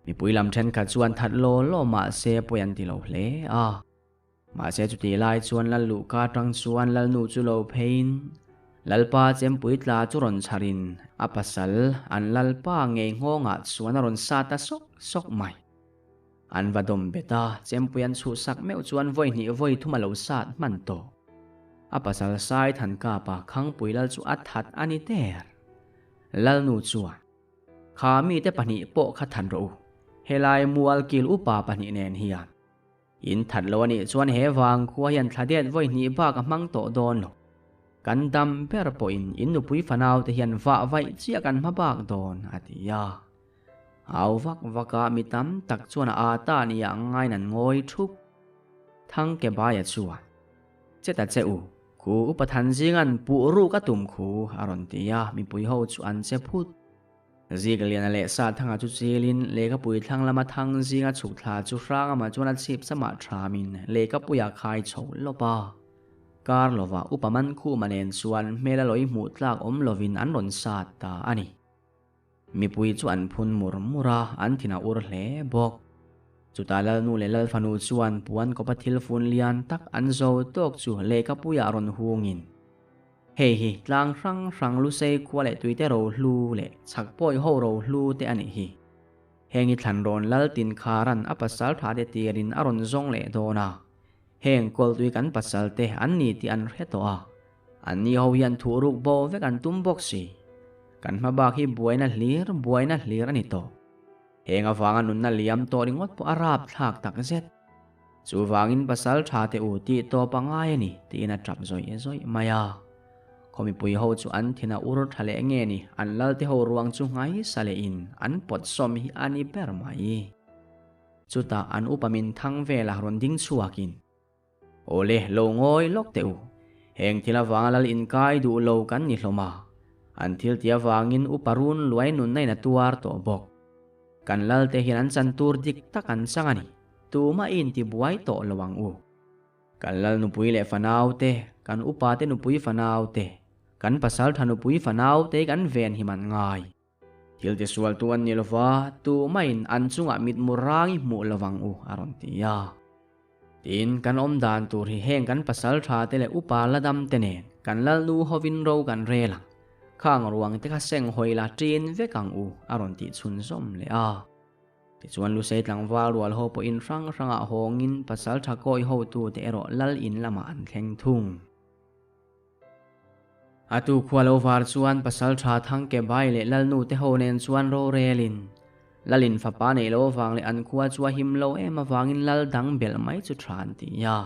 Speaker 1: Mipui lam thenkhat chuan that law law mah se pawi an ti lo hle a. Mahse chutih lai chuan lal luhka atang chuan lalnu chu lo pheiin Lalpa chempui tla chu rawn chharin a pasal an lalpa ngei nghawngah chuan a rawn sa ta sawk sawk mai. An va dawm bet a, chempui an chhuhsak meuh chuan vawi hnih vawi thum a lo sat hman tawh. A pasal sai than kapa Khangpui lal chu a that a ni der. Lalnu chuan. Kha mite pahnih pawh kha than rawh u, helai mual kil upa pahnih nen hian. In that lo a nih chuan he vang khua hian thla det vawi hnih bak a hmang tawh dawn lo. Kan dam ber pawhin in nupui fanau te hian vah vaih chiah kan hma bak dawn, a ti a. Au vak vak a mi tam tak chuan a ata nia ngain an ngawi thup. Thangkebaia chuan, Che ta che u, khu upa than zingan puh ruk a tum khu, a rawn ti a, mipui ho chu an che phut. Zikliana leh Sathanga chu chilin lehkhapui thlang lama thang zinga chhuk thla chu Hrangama chuan a chhip samah thamin lehkhapuia khai chho lawp a. Kar lova upa Mankhuma nen chuan hmel a lawi hmuh tlak awm lovin an rawn sat ta a ni. Mipui chu an phun mur mur a, an thin a ur hle bawk. Chutah Lalnu leh Lalfanu chuan puan kawpa thil fun lian tak an zo tawk chu lehkhapuiah rawn hungin, Hei hi tlang hrang hrang lusei khua leh tuite rohlu leh chhak pawi ho rohlu te a nih hi. Heng hi thlan rawn lal tin kharan a pasal tha te tirin a rawn zawng leh dawn a. Heng kawltui kan pasal te an ni tih an hre tawh a. An ni ho hian thuh ruk bo vek an tum bawk si. Kan hma bak hi buaina hlir buaina hlir a ni tawh. Heng avanga nunna liam tawh ringawt pawh a rapthlak takzet. Chuvangin pasal tha teh u tih tawp a ngai a ni tiin a tap zawih zawih mai a. Khaw mipui ho chu an thin a ur tha leh nge ni an lal te ho ruang chu ngaisa leh in an pawt sawm hi a ni ber mai. Chutah an upa min thang vela rawn ding chhuak in. Awle lo ngawi lawk teh u. Heng thil avanga lal inkai duh lo kan ni hlawm a. An thil ti avangin upa run luai nunna in a tuar tawh bawk. Kan lal te hian an chan tur dik tak an chang a ni. Tumah i intibuai tawh lo ang u. Kan lal nupui leh fanau te, kan upa te nupui fanau te, kan pasal tha nupui fanau te kan ven him an ngai. Thil tisual tu an ni lova, tumahin an chungah mitmu rang i hmuh lo ang u, a rawn ti a. Tin, kan awm dan tur hi heng kan pasal tha te leh upa la dam te nen kan lal nu hovin ro kan rel ang. Khang ruang te kha seng hawi la ṭin vek ang u, a rawn tih chhunzawm leh a. Tichuan Lusei tlangval rual ho pawhin hrang hrangah hawngin pasal tha kawi hotute erawh lal in lamah an thleng thung. A tu khua lo var chuan pasal tha Thangke Bai leh Lalnu te ho nen chuan rorelin Lalin fapa neih loh avang leh an khua chu a him lo em avangin lal dang belh mai chu tha an ti a.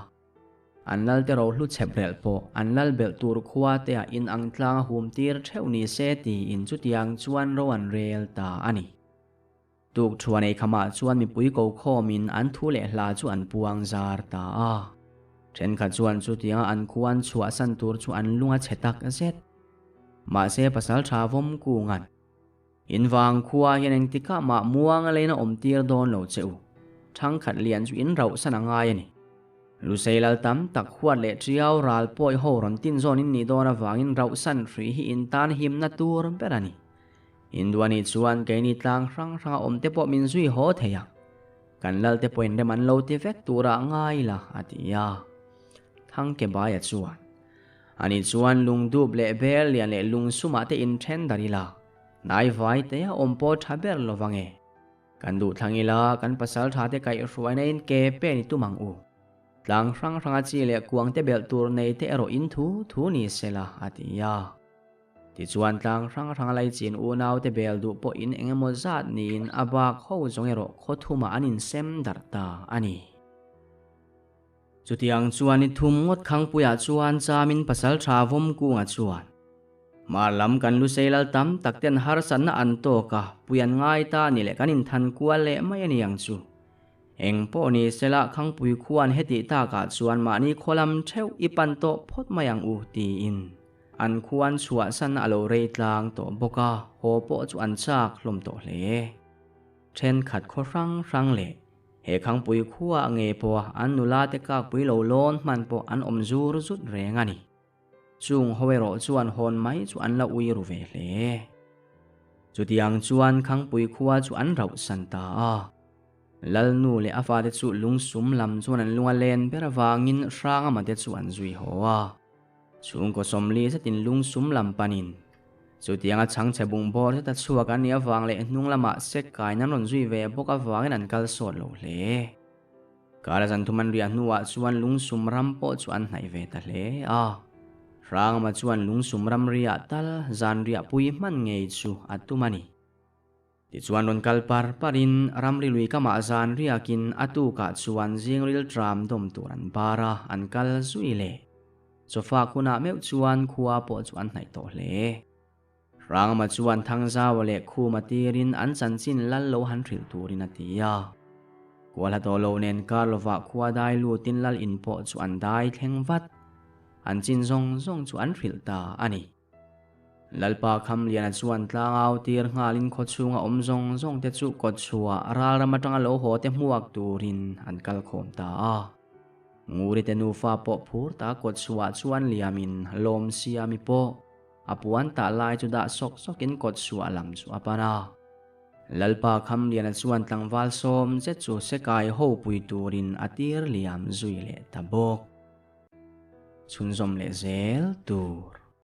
Speaker 1: An lal te rohlu chhep relh pawh an lal belh tur khua te ah in ang tlang a hum tir theuh ni se tiin chutiang chuan ro an rel ta a ni. Tuk thuan ei khamah chuan mipui ko khawmin an thu leh hla chu an puang zar ta a. Thenkhat chuan chutianga an khua an chhuahsan tur chu an lung a chhe tak zet. Mahse pasal tha vawm kungan. In vang khua hian engtikah mah muang a leina awm tir dawn lo che u. Thangkhat lian chu in rauhsan a ngai a ni. Lusei lal tam tak huat leh tiau ral pawi ho rawn tin zawn in nih dawn avangin rauhsan hrui hi in tan himna tur ber a ni. Induani chuan keini tlang hrang hranga awm te pawh min zui haw thei ang. Kan lal te pawhin rem an lo ti vek turah ngai la, a ti a. Thangkebaia chuan, Ani chuan lungdup leh bel lian leh lungsumah te inthen dar ila, hnaivai te a awm pawh tha ber lo vang e. Kan duh thlang ila, kan pasal tha te kaihhruaina in ke pen i tum ang u. Tlang hrang hranga chi leh kuang te belh tur nei te erawh in thu thu ni sela, a ti a. Tichuan tlang hrang hranga laichin unau te bel duh pawh in eng emaw zat niin a bak ho zawng erawh khaw thumah an insem darh ta a ni. Chutiang chuan ni thum ngawt Khangpuiah chuan Chamin pasal tha Vawmkunga chuan Hmar lam kan lusei lal tam tak ten harsatna an tawk a, pui an ngai ta ni leh kan inthan kual leh mai a ni ang chu. Eng pawh ni sela Khangpui khuan hetih takah chuan mahni khaw lam theuh i pan tawh phawt mai ang u tiin an khuan chhuahsan a lo rei tlang tawh bawk a, haw pawh chu an chak hlawm tawh hle. Thenkhat khaw hrang hrang leh he Khangpui khuaah nge pawh an nula te kakpui lo lawn hman pawh an awm zur zut reng a ni. Chung ho erawh chuan hawn mai chu an la ui ru ve hle. Chutiang chuan Khangpui khua chu an rauh san ta a. Lalnu leh a fate chu lungsum lam chuan an lung a len ber avangin Hrangama te chu an zui haw a. Chhungkaw sawmli zetin lungsum lam panin chutianga chhangchhe bungbawr zeta chhuak an nih avang leh hnung lamah sek kain an rawn zui ve bawk avangin an kal sawt lo hle. Kara zan thum an riah hnuah chuan lungsum ram pawh chu an hnaih ve ta hle a. Hrangama chuan lungsum ram riah tal zan riahpui hman ngei chu a tum a ni. Tichuan rawn kal par parin ramri lui kamah zan riakin a tukah chuan zingril tram dawm tur an bar a, an kal zui leh. Chawfak hunah meuh chuan khua pawh chu an hnaih tawh hle. Hrangama chuan Thangzaua leh Khuma tirin an chanchin lal lo han hrilh turin a ti a. Kualha tawh lo nen kar lovah khua dai lutin lal in pawh chu an dai thleng vat. An chin zawng zawng chu an hrilh ta a ni. Lalpa Khamliana chuan tlangau tir nghalin khawchhunga awm zawng zawng te chu kawtchhuah ral ram atanga lo haw te hmuak turin an kal khawm ta a. Nguri te nufa pawh phur ta kawtchhuah chuan liamin lawm siami pawh a puan tah lai chu dah sawk sawkin kawtchhuah lam chu a pan a. Lalpa Khamliana chuan tlangval sawm zet chu sekai ho pui turin a tir liam zui leh ta bawk. Chhunzawm leh zel tur.